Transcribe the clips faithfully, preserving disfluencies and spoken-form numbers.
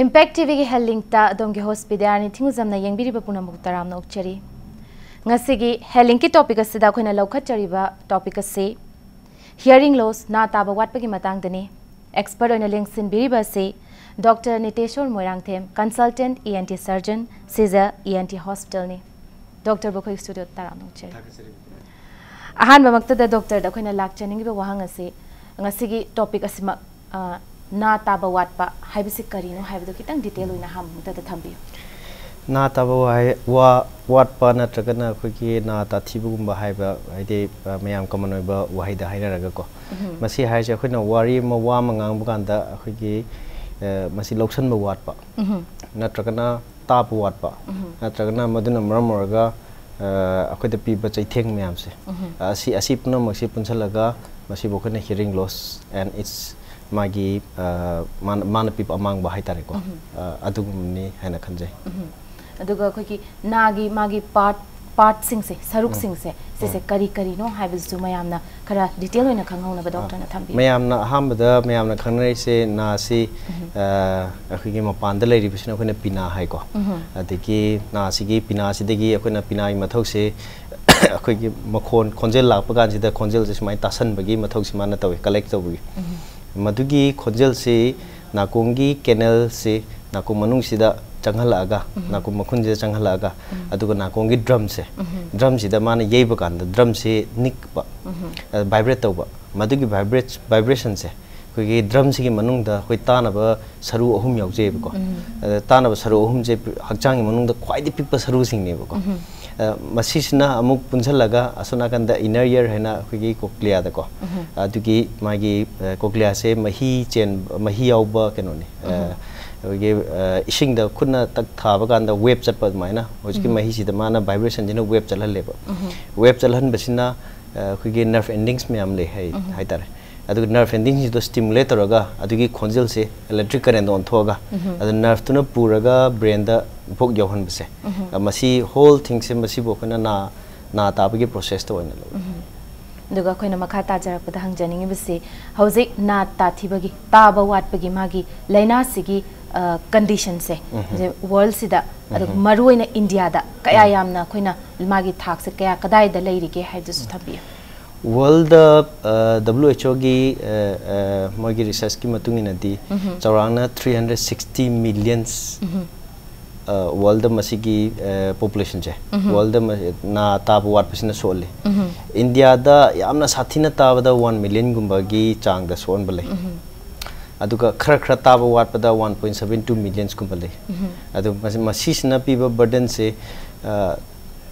Impact T ꯚꯤꯒꯤ health ꯂꯤꯡꯛꯇ ꯑꯗꯣꯝꯒꯤ ꯍꯣꯁꯄꯤꯇꯥꯜꯅꯤ ꯊꯤꯡꯖꯝꯅ ꯌꯦꯡꯕꯤꯔꯤꯕ ꯄꯨꯝꯅꯃꯛꯄꯨ ꯇꯔꯥꯝꯅ ꯑꯣꯛꯆꯔꯤ꯫ ꯉꯁꯤꯒꯤ ꯍꯦꯜꯊ ꯂꯤꯡꯛꯀꯤ ꯇꯣꯄꯤꯛ ꯑꯁꯤꯗ ꯑꯩꯈꯣꯏꯅ ꯂꯧꯈꯠꯆꯔꯤꯕ ꯇꯣꯄꯤꯛ ꯑꯁꯤ hearing loss, ꯅꯥ ꯇꯥꯕ ꯋꯥꯠꯄꯒꯤ ꯃꯇꯥꯡꯗꯅꯤ꯫ ꯑꯦꯛꯁꯄꯔꯠ ꯑꯣꯏꯅ ꯂꯦꯡꯁꯤꯟꯕꯤꯔꯤꯕ ꯑꯁꯤ doctor Nitesor Moirangthem, consultant E N T surgeon, Shija E N T ꯍꯣꯁꯄꯤꯇꯥꯜꯅꯤ꯫ ꯗꯣꯛꯇꯔꯕꯨ ꯑꯩꯈꯣꯏ ꯁ꯭ꯇꯨꯗꯤꯑꯣꯗ ꯇꯔꯥꯝꯅ ꯑꯣꯛꯆꯔꯤ꯫ ꯑꯍꯥꯟꯕꯃꯛꯇꯗ ꯗꯣꯛꯇꯔꯗ ꯑꯩꯈꯣꯏꯅ ꯂꯥꯛꯆꯅꯤꯡꯉꯤꯕ ꯋꯥꯍꯪ ꯑꯁꯤ, ꯉꯁꯤꯒꯤ ꯇꯣꯄꯤꯛ ꯑꯁꯤꯃꯛ, ꯑ, ꯅꯥ ꯇꯥꯕ ꯋꯥꯠꯄ ꯍꯥꯏꯕꯁꯤ ꯀꯔꯤꯅꯣ ꯍꯥꯏꯕꯗꯨ ꯈꯤꯇꯪ ꯗꯤꯇꯦꯜ ꯑꯣꯏꯅ ꯑꯍꯥꯟꯕꯃꯛꯇꯗ ꯊꯝꯕꯤꯌꯨ꯫ ꯅꯥ ꯇꯥꯕ ꯋꯥꯍꯩ-, ꯋꯥ-, ꯋꯥꯠꯄ ꯅꯠꯇ꯭ꯔꯒꯅ ꯑꯩꯈꯣꯏꯒꯤ ꯅꯥ ꯇꯥꯊꯤꯕꯒꯨꯝꯕ ꯍꯥꯏꯕ, ꯍꯥꯏꯗꯤ, ꯑ, ꯃꯌꯥꯝ ꯀꯃꯟ ꯑꯣꯏꯕ ꯋꯥꯍꯩꯗ ꯍꯥꯏꯅꯔꯒꯀꯣ꯫ ꯎꯝꯍꯨꯝ꯫ ꯃꯁꯤ ꯍꯥꯏꯔꯤꯁꯦ ꯑꯩꯈꯣꯏꯅ ꯋꯥꯔꯤ ꯑꯃ, ꯋꯥ ꯑꯃ ꯉꯥꯡꯕ ꯀꯥꯟꯗ ꯑꯩꯈꯣꯏꯒꯤ, ꯑ, ꯃꯁꯤ ꯂꯧꯁꯟꯕ ꯋꯥꯠꯄ ꯎꯝꯍꯨꯝ꯫ ꯅꯠꯇ꯭ꯔꯒꯅ ꯇꯥꯕ ꯋꯥꯠꯄ ꯎꯝꯍꯨꯝ꯫ ꯅꯠꯇ꯭ꯔꯒꯅ ꯃꯗꯨꯅ ꯃꯔꯝ ꯑꯣꯏꯔꯒ, ꯑ, ꯑꯩꯈꯣꯏꯗ ꯄꯤꯕ ꯆꯩꯊꯦꯡ ꯃꯌꯥꯝꯁꯦ, ꯎꯝꯍꯨꯝ꯫ ꯑ, ꯑꯁꯤ, ꯑꯁꯤ ꯄꯨꯝꯅꯃꯛꯁꯤ ꯄꯨꯟꯁꯤꯜꯂꯒ ꯃꯁꯤꯕꯨ ꯑꯩꯈꯣꯏꯅ hearing loss and its ꯃꯥꯒꯤ, ꯑ, ꯃꯥꯅ, ꯃꯥꯅ ꯄꯤꯕ ꯑꯃꯥꯡꯕ ꯍꯥꯏꯇꯥꯔꯦꯀꯣ꯫ ꯎꯝꯍꯨꯝ꯫ ꯑ, ꯑꯗꯨꯒꯨꯝꯕꯅꯤ ꯍꯥꯏꯅ ꯈꯟꯖꯩ꯫ ꯎꯝꯍꯨꯝ꯫ ꯑꯗꯨꯒ ꯑꯩꯈꯣꯏꯒꯤ ꯅꯥꯒꯤ ꯃꯥꯒꯤ ꯄꯥꯔꯠ, ꯄꯥꯔꯠꯁꯤꯡꯁꯦ, ꯁꯔꯨꯛꯁꯤꯡꯁꯦ, ꯎꯝ꯫ ꯁꯤꯁꯦ ꯎꯝ꯫ ꯀꯔꯤ ꯀꯔꯤꯅꯣ ꯍꯥꯏꯕꯁꯤꯁꯨ ꯃꯌꯥꯝꯅ ꯈꯔ ꯗꯤꯇꯦꯜ ꯑꯣꯏꯅ ꯈꯪꯍꯧꯅꯕ ꯑ, ꯗꯣꯛꯇꯔꯅ ꯊꯝꯕꯤꯌꯨ꯫ ꯃꯌꯥꯝꯅ ꯑꯍꯥꯟꯕꯗ ꯃꯌꯥꯝꯅ ꯈꯪꯅꯔꯤꯁꯦ ꯅꯥꯁꯤ, ꯎꯝꯍꯨꯝ꯫ ꯑ, ꯑꯩꯈꯣꯏꯒꯤ ꯃꯄꯥꯟꯗ ꯂꯩꯔꯤꯕꯁꯤꯅ ꯑꯩꯈꯣꯏꯅ ꯄꯤꯅꯥ ꯍꯥꯏꯀꯣ꯫ ꯎꯝꯍꯨꯝ꯫ ꯑꯗꯒꯤ ꯅꯥꯁꯤꯒꯤ, ꯄꯤꯅꯥꯁꯤꯗꯒꯤ ꯑꯩꯈꯣꯏꯅ ꯄꯤꯅꯥꯒꯤ ꯃꯊꯧꯁꯦ ꯑꯩꯈꯣꯏꯒꯤ ꯃꯈꯣꯟ, ꯈꯣꯟꯖꯦꯜ ꯂꯥꯛꯄ ꯀꯥꯟꯁꯤꯗ ꯈꯣꯟꯖꯦꯜꯁꯦ ꯁꯨꯃꯥꯏꯅ ꯇꯥꯁꯟꯕꯒꯤ ꯃꯊꯧꯁꯤ ꯃꯥꯅ ꯇꯧꯋꯤ, ꯀꯂꯦꯛ ꯇꯧꯕꯒꯤ꯫ ꯎꯝꯍꯨꯝ꯫ ꯃꯗꯨꯒꯤ ꯈꯣꯟꯖꯦꯜꯁꯤ ꯅꯥꯀꯣꯡꯒꯤ ꯀꯦꯅꯦꯜꯁꯤ ꯅꯥꯀꯣꯡ ꯃꯅꯨꯡꯁꯤꯗ ꯆꯪꯍꯜꯂꯛꯑꯒ, ꯎꯝꯍꯨꯝ꯫ ꯅꯥꯀꯣꯡ ꯃꯈꯨꯟꯁꯤꯗ ꯆꯪꯍꯜꯂꯛꯑꯒ, ꯎꯝ꯫ ꯑꯗꯨꯒ ꯅꯥꯀꯣꯡꯒꯤ ꯗ꯭ꯔꯝꯁꯦ, ꯎꯝꯍꯨꯝ꯫ ꯗ꯭ꯔꯝꯁꯤꯗ ꯃꯥꯅ ꯌꯩꯕ ꯀꯥꯟꯗ ꯗ꯭ꯔꯝꯁꯤ ꯅꯤꯛꯄ, ꯎꯝꯍꯨꯝ꯫ ꯑ, ꯚꯥꯏꯕ꯭ꯔꯦꯠ ꯇꯧꯕ꯫ ꯃꯗꯨꯒꯤ ꯚꯥꯏꯕ꯭ꯔꯦꯠ-, ꯚꯥꯏꯕ꯭ꯔꯦꯁꯟꯁꯦ ꯑꯩꯈꯣꯏꯒꯤ ꯗ꯭ꯔꯝꯁꯤꯒꯤ ꯃꯅꯨꯡꯗ ꯑꯩꯈꯣꯏ ꯇꯥꯅꯕ ꯁꯔꯨ ꯑꯍꯨꯝ ꯌꯥꯎꯖꯩꯑꯕꯀꯣ꯫ ꯎꯝ꯫ ꯑꯗ ꯇꯥꯅꯕ ꯁꯔꯨ ꯑꯍꯨꯝꯁꯦ ꯍꯛꯆꯥꯡꯒꯤ ꯃꯅꯨꯡꯗ ꯈ꯭ꯋꯥꯏꯗꯒꯤ ꯄꯤꯛꯄ ꯁꯔꯨꯁꯤꯡꯅꯦꯕꯀꯣ꯫ ꯎꯝ꯫ ꯑ, ꯃꯁꯤꯁꯤꯅ ꯑꯃꯨꯛ ꯄꯨꯟꯁꯤꯜꯂꯒ ꯑꯁꯣꯝ ꯅꯥꯀꯟꯗ inner ear ꯍꯥꯏꯅ ꯑꯩꯈꯣꯏꯒꯤ ꯀꯣꯀ꯭ꯂꯤꯌꯥꯗꯀꯣ, ꯎꯝ꯫ ꯑꯗꯨꯒꯤ ꯃꯥꯒꯤ, ꯑ, ꯀꯣꯀ꯭ꯂꯤꯌꯥꯁꯦ ꯃꯍꯤ ꯆꯦꯟ-, ꯃꯍꯤ ꯌꯥꯎꯕ ꯀꯩꯅꯣꯅꯤ꯫ ꯑ, ꯎꯝ꯫ ꯑꯩꯈꯣꯏꯒꯤ, ꯑ, ꯏꯁꯤꯡꯗ ꯈꯨꯠꯅ ꯇꯛ ꯊꯥꯕ ꯀꯥꯟꯗ ꯋꯦꯞ ꯆꯠꯄ ꯑꯗꯨꯃꯥꯏꯅ ꯍꯧꯖꯤꯛꯀꯤ ꯎꯝ꯫ ꯃꯍꯤꯁꯤꯗ ꯃꯥꯅ ꯚꯥꯏꯕ꯭ꯔꯦꯁꯟꯁꯤꯅ ꯋꯦꯞ ꯆꯠꯍꯜꯂꯦꯕ꯫ ꯎꯝ꯫ ꯋꯦꯞ ꯆꯠꯍꯟꯕꯁꯤꯅ, ꯑ, ꯑꯩꯈꯣꯏꯒꯤ ꯅꯔꯚ ꯑꯦꯟꯗꯤꯡꯁ ꯃꯌꯥꯝ ꯂꯩ ꯍꯥꯏ-, ꯎꯝ꯫ ꯍꯥꯏꯇꯥꯔꯦ꯫ ꯑꯗꯨꯒ ꯅꯔꯚ ꯑꯦꯟꯗꯤꯡꯁꯤꯡꯗꯣ ꯁ꯭ꯇꯤꯃꯨꯂꯦꯠ ꯇꯧꯔꯒ ꯑꯗꯨꯒꯤ ꯈꯣꯟꯖꯦꯜꯁꯦ ꯏꯂꯦꯛꯇ꯭ꯔꯤꯛ ꯀꯔꯦꯟꯗ ꯑꯣꯟꯊꯣꯛꯑꯒ ꯎꯝ꯫ ꯑꯗꯨ ꯅꯔꯚꯇꯨꯅ ꯄꯨꯔꯒ ꯕ꯭ꯔꯦꯟꯗ ꯚꯣꯛ ꯌꯧꯍꯟꯕꯁꯦ꯫ ꯎꯝ꯫ ꯑ, ꯃꯁꯤ ꯍꯣꯜ ꯊꯤꯡꯁꯦ ꯃꯁꯤꯕꯨ ꯑꯩꯈꯣꯏꯅ ꯅꯥ, ꯅꯥ ꯇꯥꯕꯒꯤ ꯄ꯭ꯔꯣꯁꯦꯁꯇ ꯑꯣꯏꯅ ꯂꯧꯏ꯫ ꯎꯝ꯫ ꯑꯗꯨꯒ ꯑꯩꯈꯣꯏꯅ ꯃꯈꯥ ꯇꯥꯖꯔꯛꯄꯗ ꯍꯪꯖꯅꯤꯡꯉꯤꯕꯁꯤ, ꯍꯧꯖꯤꯛ ꯅꯥ ꯇꯥꯊꯤꯕꯒꯤ, ꯇꯥꯕ ꯋꯥꯠꯄꯒꯤ ꯃꯥꯒꯤ ꯂꯥꯏꯅꯥꯁꯤꯒꯤ, ꯑ, condition ꯁꯦ, ꯎꯝꯍꯨꯝ꯫ ꯍꯧꯖꯤꯛ world ꯁꯤꯗ, ꯑꯗꯨꯒ ꯎꯝꯍꯨꯝ꯫ ꯃꯔꯨꯑꯣꯏꯅ ꯏꯟꯗꯤꯌꯥꯗ ꯀꯌꯥ ꯎꯝ꯫ ꯌꯥꯝꯅ ꯑꯩꯈꯣꯏꯅ ꯃꯥꯒꯤ ꯊꯥꯛꯁꯦ ꯀꯌꯥ ꯀꯗꯥꯏꯗ ꯂꯩꯔꯤꯒꯦ ꯍꯥꯏꯕꯗꯨꯁꯨ ꯊꯝꯕꯤꯌꯨ꯫ World ꯗ, ꯑ, W H O ꯒꯤ, ꯑ, ꯑ, ꯃꯣꯏꯒꯤ research ꯀꯤ ꯃꯇꯨꯡ ꯏꯟꯅꯗꯤ, ꯎꯝꯍꯨꯝ꯫ ꯆꯥꯎꯔꯥꯛꯅ three hundred sixty millions, ꯎꯝꯍꯨꯝ꯫ ꯑ, world ꯗ ꯃꯁꯤꯒꯤ, ꯑ, population ꯁꯦ, ꯎꯝꯍꯨꯝ꯫ World ꯗ ꯃ-, ꯅꯥ ꯇꯥꯕ ꯋꯥꯠꯄꯁꯤꯅ ꯁꯣꯛꯍꯜꯂꯤ꯫ ꯎꯝꯍꯨꯝ꯫ ꯏꯟꯗꯤꯌꯥꯗ ꯌꯥꯝꯅ ꯁꯥꯊꯤꯅ ꯇꯥꯕꯗ one million ꯒꯨꯝꯕꯒꯤ ꯆꯥꯡꯗ ꯁꯣꯛꯍꯟꯕ ꯂꯩ꯫ ꯎꯝꯍꯨꯝ꯫ ꯑꯗꯨꯒ ꯈꯔ ꯈꯔ ꯇꯥꯕ ꯋꯥꯠꯄꯗ one point seven two millions ꯀꯨꯝꯕ ꯂꯩ꯫ ꯎꯝꯍꯨꯝ꯫ ꯑꯗꯨ ꯃꯁꯤ-, ꯃꯁꯤꯁꯤꯅ ꯄꯤꯕ burden ꯁꯦ, ꯑ,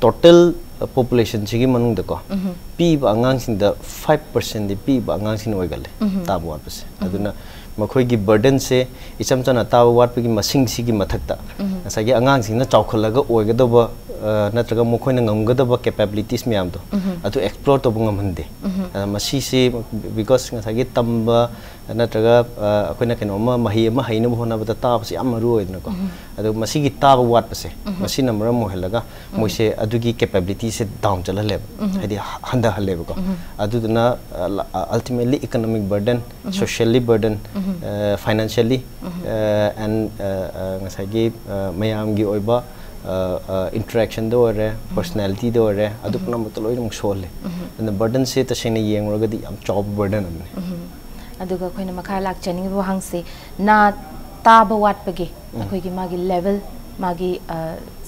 total population ꯁꯤꯒꯤ ꯃꯅꯨꯡꯗꯀꯣ, ꯎꯝꯍꯨꯝ꯫ ꯄꯤꯕ ꯑꯉꯥꯡꯁꯤꯡꯗ five percent ꯗꯤ ꯄꯤꯕ ꯑꯉꯥꯡꯁꯤꯡꯅ ꯑꯣꯏꯒꯜꯂꯦ, ꯎꯝꯍꯨꯝ꯫ ꯇꯥꯕ ꯋꯥꯠꯄꯁꯦ꯫ ꯎꯝꯍꯨꯝ꯫ ꯑꯗꯨꯅ ꯃꯈꯣꯏꯒꯤ burden ꯁꯦ, ꯏꯆꯝ ꯆꯝꯅ ꯇꯥꯕ ꯋꯥꯠꯄꯒꯤ ꯃꯁꯤꯡꯁꯤꯒꯤ ꯃꯊꯛꯇ, ꯎꯝꯍꯨꯝ꯫ ꯉꯁꯥꯏꯒꯤ ꯑꯉꯥꯡꯁꯤꯡꯅ ꯆꯥꯎꯈꯠꯂꯒ ꯑꯣꯏꯒꯗꯧꯕ, ꯑ, ꯅꯠꯇ꯭ꯔꯒ ꯃꯈꯣꯏꯅ ꯉꯝꯒꯗꯕ capabilities ꯃꯌꯥꯝꯗꯣ, ꯎꯝꯍꯨꯝ꯫ ꯑꯗꯨ explore ꯇꯧꯕ ꯉꯝꯍꯟꯗꯦ꯫ ꯎꯝꯍꯨꯝ꯫ ꯑ, ꯃꯁꯤꯁꯤ because ꯉꯁꯥꯏꯒꯤ ꯇꯝꯕ ꯅꯠꯇ꯭ꯔꯒ, ꯑ, ꯑꯩꯈꯣꯏꯅ ꯀꯩꯅꯣꯝꯃ, ꯃꯍꯩ ꯑꯃ ꯍꯩꯅꯕ ꯍꯣꯠꯅꯕꯗ ꯇꯥꯕꯁꯤ ꯌꯥꯝ ꯃꯔꯨ ꯑꯣꯏꯗꯅꯀꯣ꯫ ꯎꯝꯍꯨꯝ꯫ ꯑꯗꯣ ꯃꯁꯤꯒꯤ ꯇꯥꯕ ꯋꯥꯠꯄꯁꯦ, ꯎꯝꯍꯨꯝ꯫ ꯃꯁꯤꯅ ꯃꯔꯝ ꯑꯣꯏꯍꯜꯂꯒ ꯎꯝꯍꯨꯝ꯫ ꯃꯣꯏꯁꯦ ꯑꯗꯨꯒꯤ capability ꯁꯦ down ꯆꯠꯍꯜꯂꯦꯕ, ꯎꯝꯍꯨꯝ꯫ ꯍꯥꯏꯗꯤ ꯍ-, ꯍꯟꯊꯍꯜꯂꯦꯕꯀꯣ꯫ ꯎꯝꯍꯨꯝ꯫ ꯑꯗꯨꯗꯨꯅ, ꯑ, ꯂ-, ꯑ, ultimately economic burden, ꯎꯝꯍꯨꯝ꯫ Socially burden, ꯎꯝꯍꯨꯝ꯫ ꯑ, financially, ꯎꯝꯍꯨꯝ꯫ ꯑ, and, ꯑ, ꯑ, ꯉꯁꯥꯏꯒꯤ, ꯑ, ꯃꯌꯥꯝꯒꯤ ꯑꯣꯏꯕ, ꯑ, ꯑ, interaction ꯗ ꯑꯣꯏꯔꯦ, ꯎꯝꯍꯨꯝ꯫ Personality ꯗ ꯑꯣꯏꯔꯦ, ꯑꯗꯨ ꯎꯝꯍꯨꯝ꯫ ꯄꯨꯝꯅꯃꯛꯇ ꯂꯣꯏꯅꯃꯛ ꯁꯣꯛꯍꯜꯂꯦ꯫ ꯎꯝꯍꯨꯝ꯫ ꯑꯗꯨꯅ burden ꯁꯦ ꯇꯁꯦꯡꯅ ꯌꯦꯡꯂꯨꯔꯒꯗꯤ ꯌꯥꯝ ꯆꯥꯎꯕ burden ꯑꯃꯅꯤ꯫ ꯎꯝꯍꯨꯝ꯫ ꯑꯗꯨꯒ ꯑꯩꯈꯣꯏꯅ ꯃꯈꯥ ꯂꯥꯛꯆꯅꯤꯡꯉꯤꯕ ꯋꯥꯍꯪꯁꯤ, ꯅꯥ ꯇꯥꯕ ꯋꯥꯠꯄꯒꯤ ꯎꯝ꯫ ꯑꯩꯈꯣꯏꯒꯤ ꯃꯥꯒꯤ level, ꯃꯥꯒꯤ, ꯑ,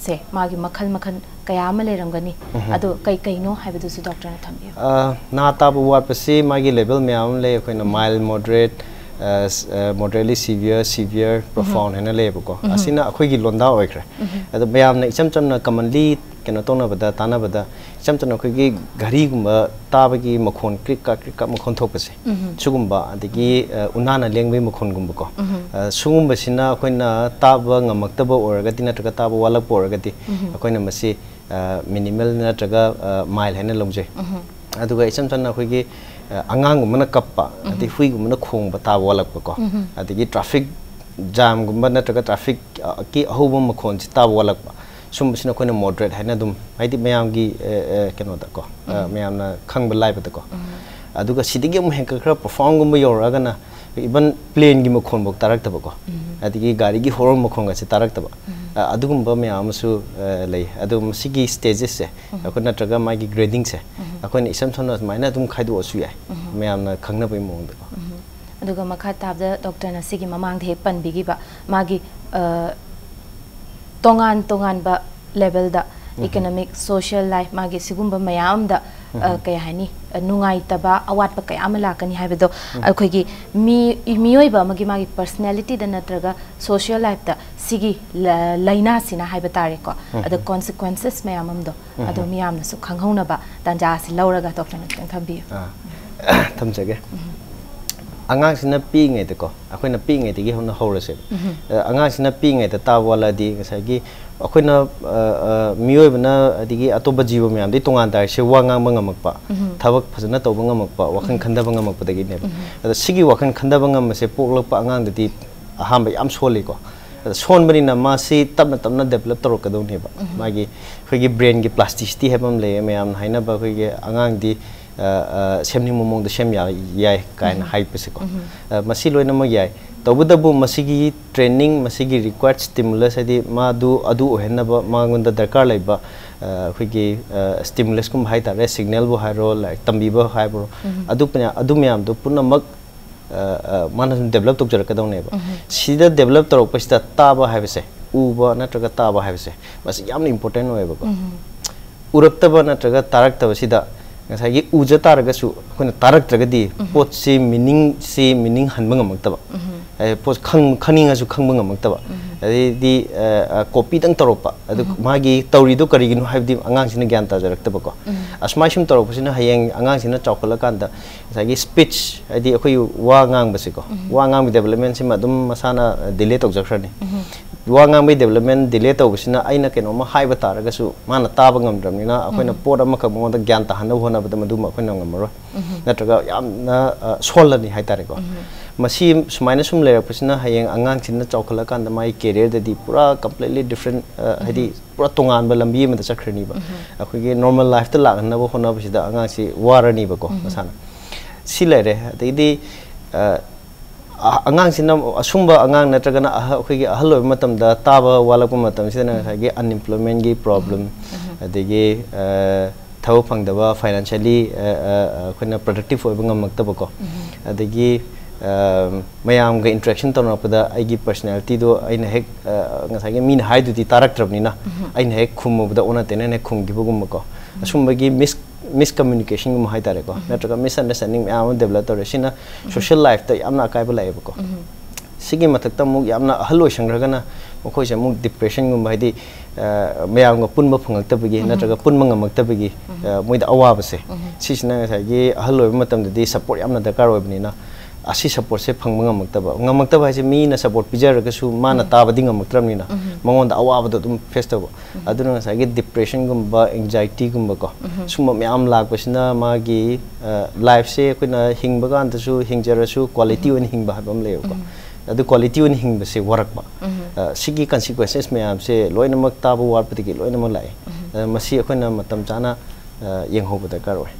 ꯁꯦ, ꯃꯥꯒꯤ ꯃꯈꯜ ꯃꯈꯜ ꯀꯌꯥ ꯑꯃ ꯂꯩꯔꯝꯒꯅꯤ꯫ ꯎꯝꯍꯨꯝ꯫ ꯑꯗꯣ ꯀꯩ ꯀꯩꯅꯣ ꯍꯥꯏꯕꯗꯨꯁꯨ ꯗꯣꯛꯇꯔꯅ ꯊꯝꯕꯤꯌꯨ꯫ ꯑ, ꯅꯥ ꯇꯥꯕ ꯋꯥꯠꯄꯁꯤ ꯃꯥꯒꯤ level ꯃꯌꯥꯝ ꯑꯃ ꯂꯩ꯫ ꯑꯩꯈꯣꯏꯅ ꯎꯝ꯫ Mild, moderate, ꯑ, ꯁ-, ꯑ, moderately severe, severe, ꯎꯝꯍꯨꯝ꯫ Profound ꯍꯥꯏꯅ ꯂꯩꯌꯦꯕꯀꯣ꯫ ꯎꯝꯍꯨꯝ꯫ ꯑꯁꯤꯅ ꯑꯩꯈꯣꯏꯒꯤ ꯂꯣꯟꯗꯥ ꯑꯣꯏꯈ꯭ꯔꯦ꯫ ꯎꯝꯍꯨꯝ꯫ ꯑꯗꯣ ꯃꯌꯥꯝꯅ ꯏꯆꯝ ꯆꯝꯅ commonly ꯀꯩꯅꯣ ꯇꯧꯅꯕꯗ, ꯇꯥꯟꯅꯕꯗ, ꯏꯆꯝ ꯆꯝꯅ ꯑꯩꯈꯣꯏꯒꯤ ꯘꯔꯤꯒꯨꯝꯕ ꯇꯥꯕꯒꯤ ꯃꯈꯣꯟ, ꯀ꯭ꯔꯤꯛ ꯀ꯭ꯔꯥꯛ, ꯀ꯭ꯔꯤꯛ ꯀ꯭ꯔꯥꯛ ꯃꯈꯣꯟ ꯊꯣꯛꯄꯁꯦ, ꯎꯝꯍꯨꯝ꯫ ꯁꯤꯒꯨꯝꯕ, ꯑꯗꯒꯤ, ꯑ, ꯎꯅꯥꯅ ꯂꯦꯡꯕꯒꯤ ꯃꯈꯣꯟꯒꯨꯝꯕꯀꯣ, ꯎꯝꯍꯨꯝ꯫ ꯑ, ꯁꯤꯒꯨꯝꯕꯁꯤꯅ ꯑꯩꯈꯣꯏꯅ ꯇꯥꯕ ꯉꯝꯃꯛꯇꯕ ꯑꯣꯏꯔꯒꯗꯤ ꯅꯠꯇ꯭ꯔꯒ ꯇꯥꯕ ꯋꯥꯠꯂꯛꯄ ꯑꯣꯏꯔꯒꯗꯤ, ꯎꯝꯍꯨꯝ꯫ ꯑꯩꯈꯣꯏꯅ ꯃꯁꯤ, ꯑ, minimal ꯅꯠꯇ꯭ꯔꯒ, ꯑ, mild ꯍꯥꯏꯅ ꯂꯧꯖꯩ꯫ ꯎꯝꯍꯨꯝ꯫ ꯑꯗꯨꯒ ꯏꯆꯝ ꯆꯝꯅ ꯑꯩꯈꯣꯏꯒꯤ, ꯑ, ꯑꯉꯥꯡꯒꯨꯝꯕꯅ ꯀꯞꯄ, ꯎꯝꯍꯨꯝ꯫ ꯑꯗꯩ ꯍꯨꯏꯒꯨꯝꯕꯅ ꯈꯣꯡꯕ ꯇꯥꯕ ꯋꯥꯠꯂꯛꯄꯀꯣ, ꯎꯝꯍꯨꯝ꯫ ꯑꯗꯒꯤ traffic jam ꯒꯨꯝꯕ ꯅꯠꯇ꯭ꯔꯒ traffic, ꯑ, ꯀꯤ ꯑꯍꯧꯕ ꯃꯈꯣꯟꯁꯤ ꯇꯥꯕ ꯋꯥꯠꯂꯛꯄ, ꯁꯨꯝꯕꯁꯤꯅ ꯑꯩꯈꯣꯏꯅ moderate ꯍꯥꯏꯅ ꯑꯗꯨꯝ, ꯍꯥꯏꯗꯤ ꯃꯌꯥꯝꯒꯤ ꯑ, ꯑ, ꯀꯩꯅꯣꯗꯀꯣ, ꯑ, ꯃꯌꯥꯝꯅ ꯈꯪꯕ ꯂꯥꯏꯕꯗꯀꯣ꯫ ꯑꯗꯨꯒ ꯁꯤꯗꯒꯤ ꯑꯃꯨꯛ ꯍꯦꯟꯒꯠꯈ꯭ꯔ profoundꯒꯨꯝꯕ ꯌꯧꯔꯛꯑꯒꯅ even planeꯒꯤ ꯃꯈꯣꯟꯐꯧ ꯇꯥꯔꯛꯇꯕꯀꯣ, ꯑꯗꯒꯤ ꯒꯥꯔꯤꯒꯤ horn ꯃꯈꯣꯟꯒꯁꯦ ꯇꯥꯔꯛꯇꯕ, ꯑ, ꯑꯗꯨꯒꯨꯝꯕ ꯃꯌꯥꯝ ꯑꯃꯁꯨ ꯑ, ꯂꯩ꯫ ꯑꯗꯣ ꯃꯁꯤꯒꯤ stagesꯁꯦ ꯑꯩꯈꯣꯏ ꯅꯠꯇ꯭ꯔꯒ ꯃꯥꯒꯤ gradingꯁꯦ ꯑꯩꯈꯣꯏꯅ ꯏꯁꯝ ꯁꯝꯅ ꯁꯨꯃꯥꯏꯅ ꯑꯗꯨꯝ ꯈꯥꯏꯗꯣꯛꯑꯁꯨ ꯌꯥꯏ, ꯃꯌꯥꯝꯅ ꯈꯪꯅꯕꯒꯤ ꯃꯑꯣꯡꯗꯀꯣ꯫ ꯑꯗꯨꯒ ꯃꯈꯥ ꯇꯥꯕꯗ ꯗꯣꯛꯇꯔꯅ ꯁꯤꯒꯤ ꯃꯃꯥꯡꯗ ꯍꯦꯛ ꯄꯟꯕꯤꯈꯤꯕ ꯃꯥꯒꯤ ꯑ, ꯇꯣꯉꯥꯟ ꯇꯣꯉꯥꯟꯕ levelꯗ economic, social life, ꯃꯥꯒꯤ ꯁꯤꯒꯨꯝꯕ ꯃꯌꯥꯝ ꯑꯃꯗ ꯑ, ꯀꯩ ꯍꯥꯏꯅꯤ, ꯑ, ꯅꯨꯡꯉꯥꯏꯇꯕ, ꯑꯋꯥꯠꯄ ꯀꯌꯥ ꯑꯃ ꯂꯥꯛꯀꯅꯤ ꯍꯥꯏꯕꯗꯣ ꯑꯩꯈꯣꯏꯒꯤ ꯃꯤ ꯃꯤꯑꯣꯏꯕ ꯑꯃꯒꯤ ꯃꯥꯒꯤ personalityꯗ ꯅꯠꯇ꯭ꯔꯒ social lifeꯇ ꯁꯤꯒꯤ ꯂ- ꯂꯥꯏꯅꯥꯁꯤꯅ ꯍꯥꯏꯕ ꯇꯥꯔꯦꯀꯣ, ꯑꯗ consequences ꯃꯌꯥꯝ ꯑꯃꯗꯣ ꯑꯗꯣ ꯃꯤꯌꯥꯝꯅꯁꯨ ꯈꯪꯍꯧꯅꯕ ꯇꯥꯟꯖꯥ ꯑꯁꯤ ꯂꯧꯔꯒ ꯗꯣꯛꯇꯔꯅ ꯈꯤꯇꯪ ꯊꯝꯕꯤꯌꯨ꯫ ꯑꯥ, ꯊꯝꯖꯒꯦ꯫ ꯑꯉꯥꯡꯁꯤꯅ ꯄꯤꯛꯏꯉꯩꯗꯀꯣ, ꯑꯩꯈꯣꯏꯅ ꯄꯤꯛꯏꯉꯩꯗꯒꯤ ꯍꯧꯅ ꯍꯧꯔꯁꯦꯕ꯫ ꯑ, ꯑꯉꯥꯡꯁꯤꯅ ꯄꯤꯛꯏꯉꯩꯗ ꯇꯥꯕ ꯋꯥꯠꯂꯗꯤ ꯉꯁꯥꯏꯒꯤ ꯑꯩꯈꯣꯏꯅ, ꯑ, ꯑ, ꯃꯤꯑꯣꯏꯕꯅ ꯑꯗꯒꯤ ꯑꯇꯣꯞꯄ ꯖꯤꯕ ꯃꯌꯥꯝꯗꯒꯤ ꯇꯣꯉꯥꯟ ꯇꯥꯔꯤꯁꯦ ꯋꯥ ꯉꯥꯡꯕ ꯉꯝꯃꯛꯄ, ꯊꯕꯛ ꯐꯖꯅ ꯇꯧꯕ ꯉꯝꯃꯛꯄ, ꯋꯥꯈꯜ ꯈꯟꯊꯕ ꯉꯝꯃꯛꯄꯗꯒꯤꯅꯦꯕ꯫ ꯑꯗꯣ ꯁꯤꯒꯤ ꯋꯥꯈꯜ ꯈꯟꯊꯕ ꯉꯝꯕꯁꯦ ꯄꯣꯛꯂꯛꯄ ꯑꯉꯥꯡꯗꯗꯤ ꯑꯍꯥꯟꯕ ꯌꯥꯝ ꯁꯣꯜꯂꯤꯀꯣ꯫ ꯑꯗ ꯁꯣꯟꯕꯅꯤꯅ ꯃꯥꯁꯤ ꯇꯞꯅ ꯇꯞꯅ develop ꯇꯧꯔꯛꯀꯗꯧꯅꯦꯕ꯫ ꯃꯥꯒꯤ ꯑꯩꯈꯣꯏꯒꯤ brainꯒꯤ plasticity ꯍꯥꯏꯕ ꯑꯃ ꯂꯩꯌꯦ, ꯃꯌꯥꯝꯅ ꯍꯥꯏꯅꯕ ꯑꯩꯈꯣꯏꯒꯤ ꯑꯉꯥꯡꯗꯤ ꯑ, ꯑ, ꯁꯦꯝꯅꯤꯡꯕ ꯃꯑꯣꯡꯗ ꯁꯦꯝ ꯌꯥ- ꯌꯥꯏ ꯀꯥꯏꯅ ꯍꯥꯏꯕꯁꯦꯀꯣ꯫ ꯑ, ꯃꯁꯤ ꯂꯣꯏꯅꯃꯛ ꯌꯥꯏ꯫ ꯇꯧꯕꯇꯕꯨ ꯃꯁꯤꯒꯤ training, ꯃꯁꯤꯒꯤ required stimulus ꯍꯥꯏꯗꯤ ꯃꯥꯗꯨ ꯑꯗꯨ ꯑꯣꯏꯍꯟꯅꯕ ꯃꯉꯣꯟꯗ ꯗꯔꯀꯥꯔ ꯂꯩꯕ, ꯑ, ꯑꯩꯈꯣꯏꯒꯤ, ꯑ, stimulus ꯀꯨꯝꯕ ꯍꯥꯏꯇꯥꯔꯦ, signalꯕꯨ ꯍꯥꯏꯔꯣ, ꯂꯥꯏꯔꯤꯛ ꯇꯝꯕꯤꯕ ꯍꯥꯏꯕ꯭ꯔꯣ, ꯑꯗꯨ ꯄꯨꯟꯌꯥ- ꯑꯗꯨ ꯃꯌꯥꯝꯗꯣ ꯄꯨꯝꯅꯃꯛ ꯑ, ꯑ, ꯃꯥꯅ ꯁꯨꯝ develop ꯇꯧꯖꯔꯛꯀꯗꯧꯅꯦꯕ꯫ ꯁꯤꯗ develop ꯇꯧꯔꯛꯄꯁꯤꯗ ꯇꯥꯕ ꯍꯥꯏꯕꯁꯦ, ꯎꯕ ꯅꯠꯇ꯭ꯔꯒ ꯇꯥꯕ ꯍꯥꯏꯕꯁꯦ, ꯃꯁꯤ ꯌꯥꯝꯅ important ꯑꯣꯏꯌꯦꯕꯀꯣ꯫ ꯎꯔꯛꯇꯕ ꯅꯠꯇ꯭ꯔꯒ ꯇꯥꯔꯛꯇꯕꯁꯤꯗ ꯉꯁꯥꯏꯒꯤ ꯎꯖ ꯇꯥꯔꯒꯁꯨ ꯑꯩꯈꯣꯏꯅ ꯇꯥꯔꯛꯇ꯭ꯔꯒꯗꯤ ꯄꯣꯠꯁꯤ meaningꯁꯤ meaning ꯍꯟꯕ ꯉꯝꯃꯛꯇꯕ꯫ ꯑꯦ, ꯄꯣꯠ ꯈꯪ- ꯈꯪꯅꯤꯡꯉꯁꯨ ꯈꯪꯕ ꯉꯝꯃꯛꯇꯕ꯫ ꯑꯗꯩꯗꯤ ꯑ, ꯑ, copyꯗꯪ ꯇꯧꯔꯛꯄ, ꯑꯗꯨ ꯃꯥꯒꯤ ꯇꯧꯔꯤꯗꯣ ꯀꯔꯤꯒꯤꯅꯣ ꯍꯥꯏꯕꯗꯤ ꯑꯉꯥꯡꯁꯤꯅ ꯒ꯭ꯌꯥꯟ ꯇꯥꯖꯔꯛꯇꯕꯀꯣ꯫ ꯑꯁꯨꯃꯥꯏ ꯁꯨꯝ ꯇꯧꯔꯛꯄꯁꯤꯅ ꯍꯌꯦꯡ ꯑꯉꯥꯡꯁꯤꯅ ꯆꯥꯎꯈꯠꯂꯀꯥꯟꯗ ꯉꯁꯥꯏꯒꯤ speech ꯍꯥꯏꯗꯤ ꯑꯩꯈꯣꯏꯒꯤ ꯋꯥ ꯉꯥꯡꯕꯁꯦꯀꯣ, ꯋꯥ ꯉꯥꯡꯕ developmentꯁꯤꯃ ꯑꯗꯨꯝ ꯃꯁꯥꯅ delay ꯇꯧꯖꯈ꯭ꯔꯅꯤ꯫ ꯋꯥ ꯉꯥꯡꯕꯒꯤ development delay ꯇꯧꯕꯁꯤꯅ ꯑꯩꯅ ꯀꯩꯅꯣꯝꯃ ꯍꯥꯏꯕ ꯇꯥꯔꯒꯁꯨ ꯃꯥꯅ ꯇꯥꯕ ꯉꯝꯗ꯭ꯔꯕꯅꯤꯅ ꯑꯩꯈꯣꯏꯅ ꯄꯣꯠ ꯑꯃꯈꯛ ꯃꯉꯣꯟꯗ ꯒ꯭ꯌꯥꯟ ꯇꯥꯍꯟꯅꯕ ꯍꯣꯠꯅꯕꯗ ꯃꯗꯨꯃ ꯑꯩꯈꯣꯏꯅ ꯉꯝꯃꯔꯣꯏ꯫ ꯅꯠꯇ꯭ꯔꯒ ꯌꯥꯝꯅ, ꯑ, ꯁꯣꯜꯂꯅꯤ ꯍꯥꯏꯇꯥꯔꯦꯀꯣ꯫ ꯃꯁꯤ ꯁꯨꯃꯥꯏꯅ ꯁꯨꯝ ꯂꯩꯔꯛꯄꯁꯤꯅ ꯍꯌꯦꯡ ꯑꯉꯥꯡꯁꯤꯅ ꯆꯥꯎꯈꯠꯂꯀꯥꯟꯗ ꯃꯥꯒꯤ career ꯗꯗꯤ ꯄꯨꯔꯥ completely different, ꯑ, ꯍꯥꯏꯗꯤ ꯄꯨꯔꯥ ꯇꯣꯉꯥꯟꯕ ꯂꯝꯕꯤ ꯑꯃꯗ ꯆꯠꯈ꯭ꯔꯅꯤꯕ꯫ ꯑꯩꯈꯣꯏꯒꯤ normal life ꯇ ꯂꯥꯛꯅꯅꯕ ꯍꯣꯠꯅꯕꯁꯤꯗ ꯑꯉꯥꯡꯁꯤ ꯋꯥꯔꯅꯤꯕꯀꯣ ꯃꯁꯥꯅ꯫ ꯁꯤ ꯂꯩꯔꯦ꯫ ꯑꯗꯩꯗꯤ, ꯑ, ꯑ-, ꯑꯉꯥꯡꯁꯤꯅ ꯑꯁꯨꯝꯕ ꯑꯉꯥꯡ ꯅꯠꯇ꯭ꯔꯒꯅ ꯑꯍ-, ꯑꯩꯈꯣꯏꯒꯤ ꯑꯍꯜ ꯑꯣꯏꯕ ꯃꯇꯝꯗ ꯇꯥꯕ ꯋꯥꯠꯂꯛꯄ ꯃꯇꯝꯁꯤꯗꯅ ꯉꯁꯥꯏꯒꯤ unemployment ꯒꯤ problem, ꯑꯗꯒꯤ, ꯑ, ꯊꯕꯛ ꯐꯪꯗꯕ, financially, ꯑ, ꯑ, ꯑ, ꯑꯩꯈꯣꯏꯅ productive ꯑꯣꯏꯕ ꯉꯝꯃꯛꯇꯕꯀꯣ, ꯑꯗꯒꯤ, ꯑ, ꯃꯌꯥꯝꯒ interaction ꯇꯧꯅꯔꯛꯄꯗ ꯑꯩꯒꯤ personality ꯗꯣ ꯑꯩꯅ ꯍꯦꯛ, ꯑ, ꯉꯁꯥꯏꯒꯤ ꯃꯤꯅ ꯍꯥꯏꯗꯨꯗꯤ ꯇꯥꯔꯛꯇ꯭ꯔꯕꯅꯤꯅ ꯑꯩꯅ ꯍꯦꯛ ꯈꯨꯝꯃꯨꯕꯗ ꯑꯣꯟꯅ ꯇꯩꯅꯅ ꯍꯦꯛ ꯈꯨꯝꯈꯤꯕꯒꯨꯝꯕꯀꯣ, ꯑꯁꯨꯝꯕꯒꯤ mis-, miscommunication ꯒꯨꯝꯕ ꯍꯥꯏꯇꯥꯔꯦꯀꯣ, ꯅꯠꯇ꯭ꯔꯒ misunderstanding ꯃꯌꯥꯝ ꯑꯃ develop ꯇꯧꯔꯦ꯫ ꯁꯤꯅ social life ꯇ ꯌꯥꯝꯅ ꯑꯀꯥꯏꯕ ꯂꯥꯛꯑꯦꯕꯀꯣ꯫ ꯁꯤꯒꯤ ꯃꯊꯛꯇ ꯑꯃꯨꯛ ꯌꯥꯝꯅ ꯑꯍꯜ ꯑꯣꯏꯁꯟꯈ꯭ꯔꯒꯅ ꯃꯈꯣꯏꯁꯦ ꯑꯃꯨꯛ depression ꯒꯨꯝꯕ, ꯍꯥꯏꯗꯤ, ꯑ, ꯃꯌꯥꯝꯒ ꯄꯨꯟꯕ ꯐꯪꯉꯛꯇꯕꯒꯤ ꯅꯠꯇ꯭ꯔꯒ ꯄꯨꯟꯕ ꯉꯝꯃꯛꯇꯕꯒꯤ, ꯑ, ꯃꯣꯏꯗ ꯑꯋꯥꯕꯁꯦ, ꯁꯤꯁꯤꯅ ꯉꯁꯥꯏꯒꯤ ꯑꯍꯜ ꯑꯣꯏꯕ ꯃꯇꯝꯗꯗꯤ support ꯌꯥꯝꯅ ꯗꯔꯀꯥꯔ ꯑꯣꯏꯕꯅꯤꯅ, ꯑꯁꯤ support ꯁꯦ ꯐꯪꯕ ꯉꯝꯃꯛꯇꯕ꯫ ꯉꯝꯃꯛꯇꯕ ꯍꯥꯏꯁꯦ ꯃꯤꯅ support ꯄꯤꯖꯔꯒꯁꯨ ꯃꯥꯅ ꯇꯥꯕꯗꯤ ꯉꯝꯃꯛꯇ꯭ꯔꯕꯅꯤꯅ ꯃꯉꯣꯟꯗ ꯑꯋꯥꯕꯗꯣ ꯑꯗꯨꯝ face ꯇꯧꯕ꯫ ꯑꯗꯨꯅ ꯉꯁꯥꯏꯒꯤ depression ꯒꯨꯝꯕ, anxiety ꯒꯨꯝꯕꯀꯣ, ꯁꯨꯝꯕ ꯃꯌꯥꯝ ꯂꯥꯛꯄꯁꯤꯅ ꯃꯥꯒꯤ, ꯑ, life ꯁꯦ ꯑꯩꯈꯣꯏꯅ ꯍꯤꯡꯕ ꯀꯥꯟꯗꯁꯨ ꯍꯤꯡꯖꯔꯁꯨ quality ꯑꯣꯏꯅ ꯍꯤꯡꯕ ꯍꯥꯏꯕ ꯑꯃ ꯂꯩꯌꯦꯕꯀꯣ꯫ ꯑꯗꯨ quality ꯑꯣꯏꯅ ꯍꯤꯡꯕꯁꯦ ꯋꯥꯔꯛꯄ꯫ ꯑ, ꯁꯤꯒꯤ consequences ꯃꯌꯥꯝꯁꯦ ꯂꯣꯏꯅꯃꯛ ꯇꯥꯕ ꯋꯥꯠꯄꯗꯒꯤ ꯂꯣꯏꯅꯃꯛ ꯂꯥꯛꯑꯦ꯫ ꯑ, ꯃꯁꯤ ꯑꯩꯈꯣꯏꯅ ꯃꯇꯝ ꯆꯥꯅ, ꯑ, ꯌꯦꯡꯍꯧꯕ ꯗꯔꯀꯥꯔ ꯑꯣꯏ꯫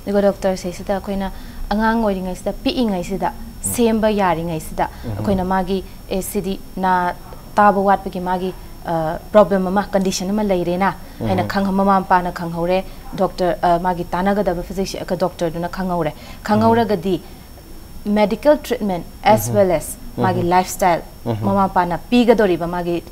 ꯑꯗꯨꯒ doctor ꯁꯤꯗ ꯑꯩꯈꯣꯏꯅ ꯑꯉꯥꯡ ꯑꯣꯏꯔꯤꯉꯩꯁꯤꯗ, ꯄꯤꯛꯏꯉꯩꯁꯤꯗ, ꯁꯦꯝꯕ ꯌꯥꯔꯤꯉꯩꯁꯤꯗ ꯑꯩꯈꯣꯏꯅ ꯃꯥꯒꯤ, "ꯑꯦ, ꯁꯤꯗꯤ ꯅꯥ ꯇꯥꯕ ꯋꯥꯠꯄꯒꯤ ꯃꯥꯒꯤ, ꯑ, problem ꯑꯃ, condition ꯑꯃ ꯂꯩꯔꯦꯅ" ꯍꯥꯏꯅ ꯈꯪ-, ꯃꯃꯥ ꯃꯄꯥꯅ ꯈꯪꯍꯧꯔꯦ, doctor, ꯑ, ꯃꯥꯒꯤ ꯇꯥꯟꯅꯒꯗꯕ physician, doctor ꯗꯨꯅ ꯈꯪꯍꯧꯔꯦ꯫ ꯈꯪꯍꯧꯔꯒꯗꯤ medical treatment as well as ꯃꯥꯒꯤ lifestyle, ꯃꯃꯥ ꯃꯄꯥꯅ ꯄꯤꯒꯗꯧꯔꯤꯕ ꯃꯥꯒꯤ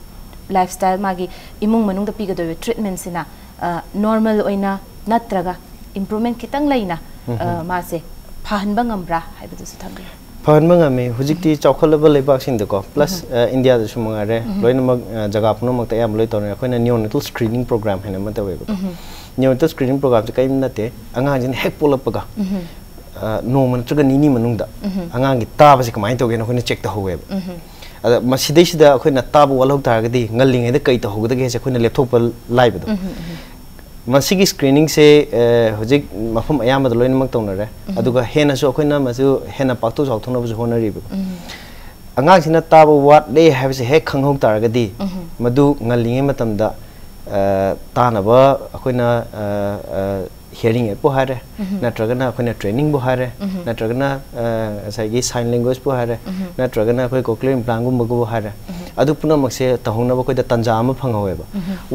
lifestyle, ꯃꯥꯒꯤ ꯏꯃꯨꯡ ꯃꯅꯨꯡꯗ ꯄꯤꯒꯗꯧꯔꯤꯕ treatment ꯁꯤꯅ, ꯑ, normal ꯑꯣꯏꯅ ꯅꯠꯇ꯭ꯔꯒ improvement ꯈꯤꯇꯪ ꯂꯩꯅ, ꯑ, ꯃꯥꯁꯦ ꯐꯍꯟꯕ ꯉꯝꯕ꯭ꯔꯥ ꯍꯥꯏꯕꯗꯨꯁꯨ ꯊꯝꯕꯤꯌꯨ꯫ ꯐꯍꯟꯕ ꯉꯝꯃꯤ꯫ ꯍꯧꯖꯤꯛꯇꯤ ꯆꯥꯎꯈꯠꯂꯕ ꯂꯩꯕꯥꯛꯁꯤꯡꯗꯀꯣ, plus, ꯑ, ꯏꯟꯗꯤꯌꯥꯗꯁꯨ ꯃꯉꯥꯏꯔꯦ, ꯂꯣꯏꯅꯃꯛ, ꯑ, ꯖꯒꯥ ꯄꯨꯝꯅꯃꯛꯇ ꯑꯌꯥꯝꯕ ꯂꯣꯏ ꯇꯧꯅꯔꯦ꯫ ꯑꯩꯈꯣꯏꯅ neonatal screening program ꯍꯥꯏꯅ ꯑꯃ ꯇꯧꯋꯦꯕꯀꯣ꯫ Neonatal screening program ꯁꯦ ꯀꯔꯤꯝ ꯅꯠꯇꯦ, ꯑꯉꯥꯡꯁꯤꯅ ꯍꯦꯛ ꯄꯣꯛꯂꯛꯄꯒ, ꯑ, ꯅꯣꯡꯃ ꯅꯠꯇ꯭ꯔꯒ ꯅꯤꯅꯤ ꯃꯅꯨꯡꯗ ꯑꯉꯥꯡꯒꯤ ꯇꯥꯕꯁꯦ ꯀꯃꯥꯏꯅ ꯇꯧꯒꯦꯅ ꯑꯩꯈꯣꯏꯅ check ꯇꯧꯍꯧꯋꯦꯕ꯫ ꯑꯗ ꯃꯁꯤꯗꯩꯁꯤꯗ ꯑꯩꯈꯣꯏꯅ ꯇꯥꯕ ꯋꯥꯠꯍꯧ ꯇꯥꯔꯒꯗꯤ ꯉꯜꯂꯤꯉꯩꯗ ꯀꯩ ꯇꯧꯍꯧꯒꯗꯒꯦ ꯍꯥꯏꯁꯦ ꯑꯩꯈꯣꯏꯅ ꯂꯦꯞꯊꯣꯛꯄ ꯂꯥꯏꯕꯗꯣ꯫ ꯃꯁꯤꯒꯤ screeningꯁꯦ, ꯑ, ꯍꯧꯖꯤꯛ ꯃꯐꯝ ꯑꯌꯥꯝꯕꯗ ꯂꯣꯏꯅꯃꯛ ꯇꯧꯅꯔꯦ꯫ ꯑꯗꯨꯒ ꯍꯦꯟꯅꯁꯨ ꯑꯩꯈꯣꯏꯅ ꯃꯗꯨ ꯍꯦꯟꯅ ꯄꯥꯛꯊꯣꯛ ꯆꯥꯎꯊꯣꯛꯅꯕꯁꯨ ꯍꯣꯠꯅꯔꯤꯕꯀꯣ꯫ ꯑꯉꯥꯡꯁꯤꯅ ꯇꯥꯕ ꯋꯥꯠꯂꯦ ꯍꯥꯏꯕꯁꯦ ꯍꯦꯛ ꯈꯪꯍꯧ ꯇꯥꯔꯒꯗꯤ ꯃꯗꯨ ꯉꯜꯂꯤꯉꯩ ꯃꯇꯝꯗ, ꯑ, ꯇꯥꯅꯕ ꯑꯩꯈꯣꯏꯅ, ꯑ, ꯑ, hearing aidꯄꯨ ꯍꯥꯏꯔꯦ, ꯅꯠꯇ꯭ꯔꯒꯅ ꯑꯩꯈꯣꯏꯅ trainingꯕꯨ ꯍꯥꯏꯔꯦ, ꯅꯠꯇ꯭ꯔꯒꯅ, ꯑ, ꯉꯁꯥꯏꯒꯤ sign languageꯑꯗꯨ ꯄꯨꯝꯅꯃꯛꯁꯦ ꯇꯧꯍꯧꯅꯕ ꯑꯩꯈꯣꯏꯗ ꯇꯥꯟꯖꯥ ꯑꯃ ꯐꯪꯍꯧꯋꯦꯕ꯫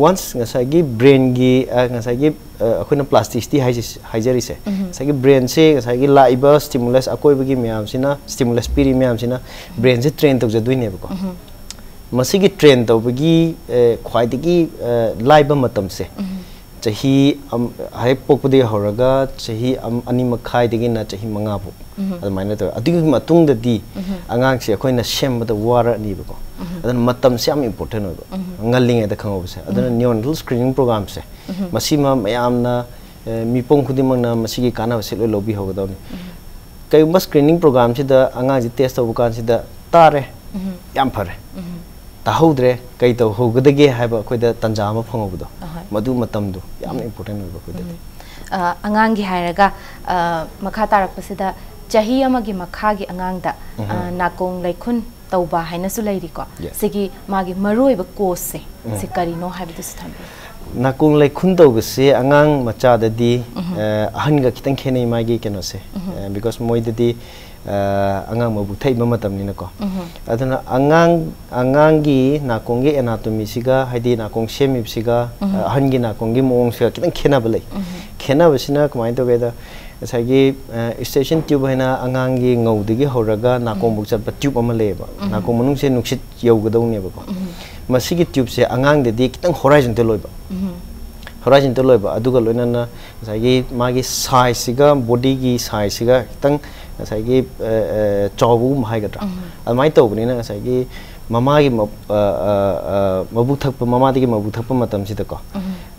Once ꯉꯁꯥꯏꯒꯤ brainꯒꯤ, ꯑ, ꯉꯁꯥꯏꯒꯤ, ꯑ, ꯑꯩꯈꯣꯏꯅ plasticity ꯍꯥꯏꯖ-, ꯍꯥꯏꯖꯔꯤꯁꯦ, ꯉꯁꯥꯏꯒꯤ brainꯁꯦ ꯉꯁꯥꯏꯒꯤ ꯂꯥꯛꯏꯕ stimulus, ꯑꯀꯣꯏꯕꯒꯤ ꯃꯌꯥꯝꯁꯤꯅ stimulus ꯄꯤꯔꯤ ꯃꯌꯥꯝꯁꯤꯅ brainꯁꯦ train ꯇꯧꯖꯗꯣꯏꯅꯦꯕꯀꯣ꯫ ꯃꯁꯤꯒꯤ train ꯇꯧꯕꯒꯤ, ꯑ, ꯈ꯭ꯋꯥꯏꯗꯒꯤ, ꯑ, ꯂꯥꯏꯕ ꯃꯇꯝꯁꯦ ꯆꯍꯤ ꯑꯝ-, ꯍꯦꯛ ꯄꯣꯛꯄꯗꯒꯤ ꯍꯧꯔꯒ ꯆꯍꯤ ꯑꯝ-, ꯑꯅꯤ ꯃꯈꯥꯏꯗꯒꯤꯅ ꯆꯍꯤ ꯃꯉꯥ ꯐꯥꯎ ꯑꯗꯨꯃꯥꯏꯅ ꯇꯧꯋꯦ꯫ ꯑꯗꯨꯒꯤ ꯃꯇꯨꯡꯗꯗꯤ ꯑꯉꯥꯡꯁꯦ ꯑꯩꯈꯣꯏꯅ ꯁꯦꯝꯕꯗ ꯋꯥꯔꯛꯑꯅꯤꯕꯀꯣ꯫ ꯑꯗꯨꯅ ꯃꯇꯝꯁꯦ ꯌꯥꯝ important ꯑꯣꯏꯕ, ꯉꯜꯂꯤꯉꯩꯗ ꯈꯪꯍꯧꯕꯁꯦ꯫ ꯑꯗꯨꯅ neonatal screening programꯁꯦ, ꯃꯁꯤꯃ ꯃꯌꯥꯝꯅ, ꯑ, ꯃꯤꯄꯨꯝ ꯈꯨꯗꯤꯡꯃꯛꯅ ꯃꯁꯤꯒꯤ ꯀꯥꯟꯅꯕꯁꯦ ꯂꯣꯏ ꯂꯧꯕꯤꯍꯧꯒꯗꯕꯅꯤ꯫ ꯀꯩꯒꯨꯝꯕ screening programꯁꯤꯗ ꯑꯉꯥꯡꯁꯤ test ꯇꯧꯕ ꯀꯥꯟꯁꯤꯗ ꯇꯥꯔꯦ, ꯌꯥꯝ ꯐꯔꯦ꯫ ꯇꯥꯍꯧꯗ꯭ꯔꯦ, ꯀꯩ ꯇꯧꯍꯧꯒꯗꯒꯦ ꯍꯥꯏꯕ ꯑꯩꯈꯣꯏꯗ ꯇꯥꯟꯖꯥ ꯑꯃ ꯐꯪꯍꯧꯕꯗꯣ, ꯑꯍꯣꯏ꯫ ꯃꯗꯨ ꯃꯇꯝꯗꯣ ꯌꯥꯝꯅ important ꯑꯣꯏꯕ ꯑꯩꯈꯣꯏꯗꯗꯤ꯫ ꯑ, ꯑꯉꯥꯡꯒꯤ ꯍꯥꯏꯔꯒ, ꯑ, ꯃꯈꯥ ꯇꯥꯔꯛꯄꯁꯤꯗ ꯆꯍꯤ ꯑꯃꯒꯤ ꯃꯈꯥꯒꯤ ꯑꯉꯥꯡꯗ, ꯑ, ꯅꯥꯀꯣꯡ ꯂꯩꯈꯨꯟ ꯇꯧꯕ ꯍꯥꯏꯅꯁꯨ ꯂꯩꯔꯤꯀꯣ꯫ Yes꯫ ꯁꯤꯒꯤ ꯃꯥꯒꯤ ꯃꯔꯨꯑꯣꯏꯕ causeꯁꯦ, ꯁꯤ ꯀꯔꯤꯅꯣ ꯍꯥꯏꯕꯗꯨꯁꯨ ꯊꯝꯕꯤꯌꯨ꯫ ꯅꯥꯀꯣꯡ ꯂꯩꯈꯨꯟ ꯇꯧꯕꯁꯦ ꯑꯉꯥꯡ ꯃꯆꯥꯗꯗꯤ, ꯑ, ꯑꯍꯟꯒ ꯈꯤꯇꯪ ꯈꯦꯠꯅꯩ ꯃꯥꯒꯤ ꯀꯩꯅꯣꯁꯦ꯫ ꯑ, because ꯃꯣꯏꯗꯗꯤ, ꯑ, ꯑꯉꯥꯡ ꯃꯕꯨꯛ ꯊꯛꯏꯕ ꯃꯇꯝꯅꯤꯅꯀꯣ꯫ ꯑꯗꯨꯅ ꯑꯉꯥꯡ, ꯑꯉꯥꯡꯒꯤ ꯅꯥꯀꯣꯡꯒꯤ anatomyꯁꯤꯒ, ꯍꯥꯏꯗꯤ ꯅꯥꯀꯣꯡ ꯁꯦꯝꯃꯤꯕꯁꯤꯒ, ꯑ, ꯑꯍꯟꯒꯤ ꯅꯥꯀꯣꯡꯒꯤ ꯃꯑꯣꯡꯁꯤꯒ ꯈꯤꯇꯪ ꯈꯦꯠꯅꯕ ꯂꯩ꯫ ꯈꯦꯠꯅꯕꯁꯤꯅ ꯀꯃꯥꯏꯅ ꯇꯧꯒꯦꯗ, ꯉꯁꯥꯏꯒꯤ, ꯑ, eustachian tube ꯍꯥꯏꯅ ꯑꯉꯥꯡꯒꯤ ꯉꯧꯗꯒꯤ ꯍꯧꯔꯒ ꯅꯥꯀꯣꯡꯕꯨꯛ ꯆꯠꯄ tube ꯑꯃ ꯂꯩꯌꯦꯕ꯫ ꯅꯥꯀꯣꯡ ꯃꯅꯨꯡꯁꯦ ꯅꯨꯡꯁꯤꯠ ꯌꯧꯒꯗꯧꯅꯦꯕꯀꯣ꯫ ꯃꯁꯤꯒꯤ tubeꯁꯦ ꯑꯉꯥꯡꯗꯗꯤ ꯈꯤꯇꯪ horizontal ꯑꯣꯏꯕ꯫ Horizontal ꯑꯣꯏꯕ, ꯑꯗꯨꯒ ꯂꯣꯏꯅꯅ ꯉꯁꯥꯏꯒꯤ ꯃꯥꯒꯤ sizeꯁꯤꯒ, bodyꯒꯤ sizeꯁꯤꯒ ꯈꯤꯇꯪ ꯉꯁꯥꯏꯒꯤ, ꯑ, ꯑ, ꯆꯥꯎꯕꯒꯨꯝꯕ ꯍꯥꯏꯒꯗ꯭ꯔꯥ? ꯑꯗꯨꯃꯥꯏꯅ ꯇꯧꯕꯅꯤꯅ ꯉꯁꯥꯏꯒꯤ ꯃꯃꯥꯒꯤ ꯃ-, ꯑ, ꯑ, ꯑ, ꯃꯕꯨꯛ ꯊꯛꯄ, ꯃꯃꯥꯗꯒꯤ ꯃꯕꯨꯛ ꯊꯛꯄ ꯃꯇꯝꯁꯤꯗꯀꯣ,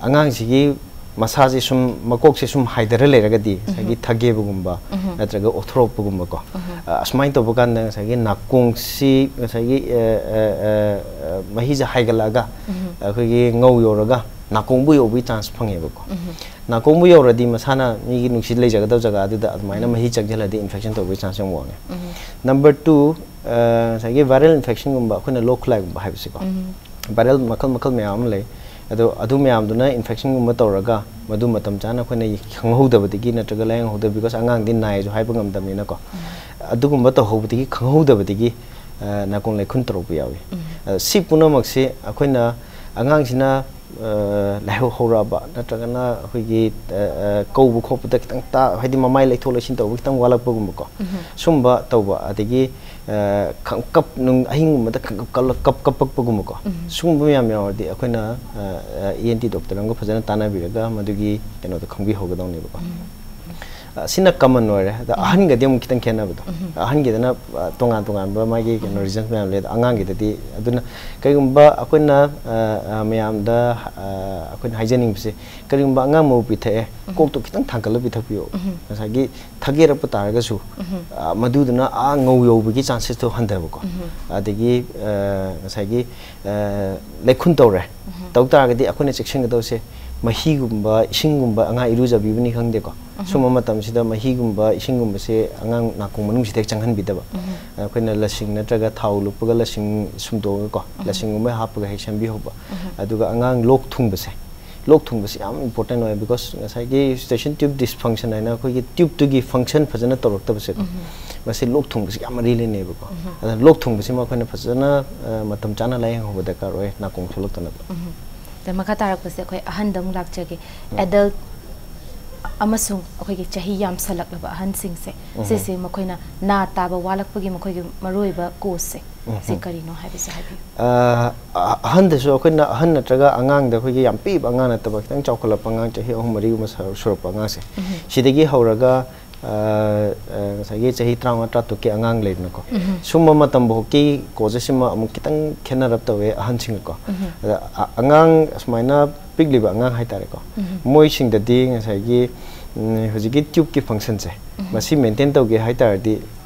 ꯑꯉꯥꯡꯁꯤꯒꯤ ꯃꯁꯥꯁꯦ ꯁꯨꯝ, ꯃꯀꯣꯛꯁꯦ ꯁꯨꯝ ꯍꯥꯏꯗꯔ ꯂꯩꯔꯒꯗꯤ ꯉꯁꯥꯏꯒꯤ ꯊꯒꯦꯕꯒꯨꯝꯕ ꯅꯠꯇ꯭ꯔꯒ ꯑꯣꯊꯣꯔꯛꯄꯒꯨꯝꯕꯀꯣ꯫ ꯑ, ꯑꯁꯨꯃꯥꯏꯅ ꯇꯧꯕ ꯀꯥꯟꯗ ꯉꯁꯥꯏꯒꯤ ꯅꯥꯀꯣꯡꯁꯤ ꯉꯁꯥꯏꯒꯤ, ꯑ, ꯑ, ꯑ, ꯑ, ꯃꯍꯤꯁꯦ ꯍꯥꯏꯒꯠꯂꯛꯑꯒ ꯑꯩꯈꯣꯏꯒꯤ ꯉꯧ ꯌꯧꯔꯒ ꯅꯥꯀꯣꯡꯕꯨ ꯌꯧꯕꯒꯤ ꯆꯥꯟꯁ ꯐꯪꯉꯦꯕꯀꯣ꯫ ꯅꯥꯀꯣꯡꯕꯨ ꯌꯧꯔꯗꯤ ꯃꯁꯥꯅ ꯃꯤꯒꯤ ꯅꯨꯡꯁꯤꯠ ꯂꯩꯖꯒꯗꯕ ꯖꯒꯥꯗꯨꯗ ꯑꯗꯨꯃꯥꯏꯅ ꯃꯍꯤ ꯆꯪꯁꯤꯜꯂꯗꯤ ꯏꯟꯐꯦꯛꯁꯟ ꯇꯧꯕꯒꯤ ꯆꯥꯟꯁ ꯌꯥꯝ ꯋꯥꯡꯉꯦ꯫ ꯅꯝꯕꯔ ꯇꯨ, ꯉꯁꯥꯏꯒꯤ ꯚꯥꯏꯔꯦꯜ ꯏꯟꯐꯦꯛꯁꯟꯒꯨꯝꯕ, ꯑꯩꯈꯣꯏꯅ ꯂꯣꯛ ꯈꯨꯂꯥꯏꯒꯨꯝꯕ ꯍꯥꯏꯕꯁꯤꯀꯣ꯫ ꯚꯥꯏꯔꯦꯜ ꯃꯈꯜ ꯃꯈꯜ ꯃꯌꯥꯝ ꯑꯃ ꯂꯩ꯫ ꯑꯗꯣ ꯑꯗꯨ ꯃꯌꯥꯝꯗꯨꯅ ꯏꯟꯐꯦꯛꯁꯟꯒꯨꯝꯕ ꯇꯧꯔꯒ ꯃꯗꯨ ꯃꯇꯝ ꯆꯥꯅ ꯑꯩꯈꯣꯏꯅ ꯈꯪꯍꯧꯗꯕꯗꯒꯤ ꯅꯠꯇ꯭ꯔꯒ ꯂꯥꯏꯌꯦꯡꯍꯧꯗꯕ, because ꯑꯉꯥꯡꯗꯤ ꯅꯥꯏꯁꯨ ꯍꯥꯏꯕ ꯉꯝꯗꯕꯅꯤꯅꯀꯣ꯫ ꯑꯗꯨꯒꯨꯝꯕ ꯇꯧꯍꯧꯕꯗꯒꯤ, ꯈꯪꯍꯧꯗꯕꯗꯒꯤ, ꯑ, ꯅꯥꯀꯣꯡ ꯂꯩꯈꯨꯟ ꯇꯧꯔꯛꯄ ꯌꯥꯎꯏ꯫ ꯑ, ꯁꯤ ꯄꯨꯝꯅꯃꯛꯁꯤ ꯑꯩꯈꯣꯏꯅ, ꯑꯉꯥꯡꯁꯤꯅ, ꯑ, ꯂꯥꯏꯍꯧ ꯍꯧꯔꯛꯑꯕ ꯅꯠꯇ꯭ꯔꯒꯅ ꯑꯩꯈꯣꯏꯒꯤ, ꯑ, ꯑ, ꯀꯧꯕ ꯈꯣꯠꯄꯗ ꯈꯤꯇꯪ ꯇꯥ-, ꯍꯥꯏꯗꯤ ꯃꯃꯥꯏ ꯂꯩꯊꯣꯛ ꯂꯩꯁꯤꯟ ꯇꯧꯕ ꯈꯤꯇꯪ ꯋꯥꯠꯂꯛꯄꯒꯨꯝꯕꯀꯣ, ꯁꯨꯝꯕ ꯇꯧꯕ, ꯑꯗꯒꯤ, ꯑ, ꯈꯪ-, ꯀꯞ-, ꯅꯨꯡ-, ꯑꯍꯤꯡꯒꯨꯝꯕꯗ ꯈꯪ-, ꯀꯞ-, ꯀꯞ-, ꯀꯞ-, ꯀꯞꯄꯒꯨꯝꯕꯀꯣ, ꯁꯤꯒꯨꯝꯕ ꯃꯌꯥꯝ ꯌꯥꯎꯔꯗꯤ ꯑꯩꯈꯣꯏꯅ, ꯑ, ꯑ, ENT ꯗꯣꯛꯇꯔ ꯑꯃꯒ ꯐꯖꯅ ꯇꯥꯟꯅꯕꯤꯔꯒ ꯃꯗꯨꯒꯤ ꯀꯩꯅꯣꯗꯣ ꯈꯪꯕꯤꯍꯧꯒꯗꯧꯅꯦꯕꯀꯣ꯫ ꯑ, ꯁꯤꯅ ꯀꯃꯟ ꯑꯣꯏꯔꯦ꯫ ꯑꯗ ꯑꯍꯟꯒꯗꯤ ꯑꯃꯨꯛ ꯈꯤꯇꯪ ꯈꯦꯠꯅꯕꯗꯣ꯫ ꯑꯍꯟꯒꯤꯗꯅ, ꯑ, ꯇꯣꯉꯥꯟ ꯇꯣꯉꯥꯟꯕ ꯃꯥꯒꯤ ꯀꯩꯅꯣ ꯔꯤꯖꯟꯁ ꯃꯌꯥꯝ ꯂꯩ꯫ ꯑꯗꯣ ꯑꯉꯥꯡꯒꯤꯗꯗꯤ, ꯑꯗꯨꯅ ꯀꯩꯒꯨꯝꯕ ꯑꯩꯈꯣꯏꯅ, ꯑ, ꯑ, ꯃꯌꯥꯝꯗ, ꯑ, ꯑꯩꯈꯣꯏꯅ ꯍꯥꯏꯖꯅꯤꯡꯕꯁꯦ, ꯀꯔꯤꯒꯨꯝꯕ ꯑꯉꯥꯡ ꯃꯕꯨ ꯄꯤꯊꯛꯑꯦ, ꯀꯣꯛꯇꯣ ꯈꯤꯇꯪ ꯊꯥꯡꯒꯠꯂ ꯄꯤꯊꯛꯄꯤꯌꯣ꯫ ꯉꯁꯥꯏꯒꯤ ꯊꯒꯦꯔꯛꯄ ꯇꯥꯔꯒꯁꯨ, ꯑ, ꯃꯗꯨꯗꯨꯅ ꯑꯥ ꯉꯧ ꯌꯧꯕꯒꯤ ꯆꯥꯟꯁꯦꯁꯇꯣ ꯍꯟꯊꯕꯀꯣ꯫ ꯑꯗꯒꯤ, ꯑ, ꯉꯁꯥꯏꯒꯤ, ꯑ, ꯂꯩꯈꯨꯟ ꯇꯧꯔꯦ꯫ ꯇꯧ ꯇꯥꯔꯒꯗꯤ ꯑꯩꯈꯣꯏꯅ ꯆꯦꯛꯁꯤꯟꯒꯗꯧꯁꯦ ꯃꯍꯤꯒꯨꯝꯕ, ꯏꯁꯤꯡꯒꯨꯝꯕ, ꯑꯉꯥꯡ ꯏꯔꯨꯖꯕꯤꯕꯅꯤ ꯈꯪꯗꯦꯀꯣ꯫ ꯁꯨꯝꯕ ꯃꯇꯝꯁꯤꯗ ꯃꯍꯤꯒꯨꯝꯕ, ꯏꯁꯤꯡꯒꯨꯝꯕꯁꯦ ꯑꯉꯥꯡ ꯅꯥꯀꯣꯡ ꯃꯅꯨꯡꯁꯤꯗ ꯍꯦꯛ ꯆꯪꯍꯟꯕꯤꯗꯕ꯫ ꯑꯩꯈꯣꯏꯅ ꯂꯁꯤꯡ ꯅꯠꯇ꯭ꯔꯒ ꯊꯥꯎ ꯂꯨꯞꯄꯒ ꯂꯁꯤꯡ ꯁꯨꯝꯗꯣꯛꯑꯒꯀꯣ, ꯂꯁꯤꯡꯒꯨꯝꯕ ꯍꯥꯞꯄꯒ ꯍꯦꯛ ꯁꯦꯝꯕꯤꯍꯧꯕ꯫ ꯑꯗꯨꯒ ꯑꯉꯥꯡ ꯂꯣꯛ ꯊꯨꯡꯕꯁꯦ, ꯂꯣꯛ ꯊꯨꯡꯕꯁꯤ ꯌꯥꯝ ꯏꯝꯄꯣꯔꯇꯦꯟ ꯑꯣꯏ, because ꯉꯁꯥꯏꯒꯤ suction tube dysfunction ꯍꯥꯏꯅ ꯑꯩꯈꯣꯏꯒꯤ ꯇ꯭ꯌꯨꯕꯇꯨꯒꯤ ꯐꯪꯁꯟ ꯐꯖꯅ ꯇꯧꯔꯛꯇꯕꯁꯦꯀꯣ, ꯃꯁꯤ ꯂꯣꯛ ꯊꯨꯡꯕꯁꯤ ꯌꯥꯝ ꯃꯔꯤ ꯂꯩꯅꯩꯕꯀꯣ꯫ ꯑꯗꯨꯅ ꯂꯣꯛ ꯊꯨꯡꯕꯁꯤꯃ ꯑꯩꯈꯣꯏꯅ ꯐꯖꯅ, ꯑ, ꯃꯇꯝ ꯆꯥꯅ ꯂꯥꯏꯌꯦꯡꯍꯧꯕ ꯗꯔꯀꯥꯔ ꯑꯣꯏ, ꯅꯥꯀꯣꯡ ꯁꯣꯛꯂꯛꯇꯅꯕ꯫ ꯑꯗ ꯃꯈꯥ ꯇꯥꯔꯛꯄꯁꯦ ꯑꯩꯈꯣꯏ ꯑꯍꯟꯗ ꯑꯃꯨꯛ ꯂꯥꯛꯆꯒꯦ꯫ ꯑꯦꯗꯜꯠ ꯑꯃꯁꯨꯡ ꯑꯩꯈꯣꯏꯒꯤ ꯆꯍꯤ ꯌꯥꯝꯁꯜꯂꯛꯂꯕ ꯑꯍꯟꯁꯤꯡꯁꯦ, ꯁꯤꯁꯦ ꯃꯈꯣꯏꯅ ꯅꯥ ꯇꯥꯕ ꯋꯥꯠꯂꯛꯄꯒꯤ ꯃꯈꯣꯏꯒꯤ ꯃꯔꯨꯑꯣꯏꯕ ꯀꯣꯁꯁꯦ ꯁꯤ ꯀꯔꯤꯅꯣ ꯍꯥꯏꯕꯁꯦ ꯍꯥꯏꯕꯤꯌꯨ꯫ ꯑ, ꯑ-, ꯑꯍꯟꯗꯁꯨ ꯑꯩꯈꯣꯏꯅ, ꯑꯍꯟ ꯅꯠꯇ꯭ꯔꯒ ꯑꯉꯥꯡꯗ, ꯑꯩꯈꯣꯏꯒꯤ ꯌꯥꯝ ꯄꯤꯛꯏꯕ ꯑꯉꯥꯡ ꯅꯠꯇꯕ, ꯈꯤꯇꯪ ꯆꯥꯎꯈꯠꯂꯛꯄ ꯑꯉꯥꯡ, ꯆꯍꯤ ꯑꯍꯨꯝ ꯃꯔꯤꯒꯨꯝꯕ ꯁ-, ꯁꯨꯔꯛꯄ ꯑꯉꯥꯡꯁꯦ, ꯁꯤꯗꯒꯤ ꯍꯧꯔꯒ ꯑ, ꯑ, ꯉꯁꯥꯏꯒꯤ ꯆꯍꯤ ꯇꯔꯥꯃꯉꯥ, ꯇꯔꯥꯇꯔꯨꯛꯀꯤ ꯑꯉꯥꯡ ꯂꯩꯗꯅꯀꯣ, ꯁꯨꯝꯕ ꯃꯇꯝ ꯐꯥꯎꯀꯤ ꯀꯣꯖꯦꯁꯁꯤꯃ ꯑꯃꯨꯛ ꯈꯤꯇꯪ ꯈꯦꯠꯅꯔꯞ ꯇꯧꯋꯦ ꯑꯍꯟꯁꯤꯡꯒꯀꯣ꯫ ꯑꯗ ꯑ-, ꯑꯉꯥꯡ ꯑꯁꯨꯃꯥꯏꯅ ꯄꯤꯛꯂꯤꯕ ꯑꯉꯥꯡ ꯍꯥꯏꯇꯥꯔꯦꯀꯣ, ꯃꯣꯏꯁꯤꯡꯗꯗꯤ ꯉꯁꯥꯏꯒꯤ, ꯎꯝ, ꯍꯧꯖꯤꯛꯀꯤ ꯇ꯭ꯌꯨꯕꯀꯤ ꯐꯪꯁꯟꯁꯦ, ꯃꯁꯤ ꯃꯦꯟꯇꯦꯟ ꯇꯧꯒꯦ ꯍꯥꯏ ꯇꯥꯔꯗꯤ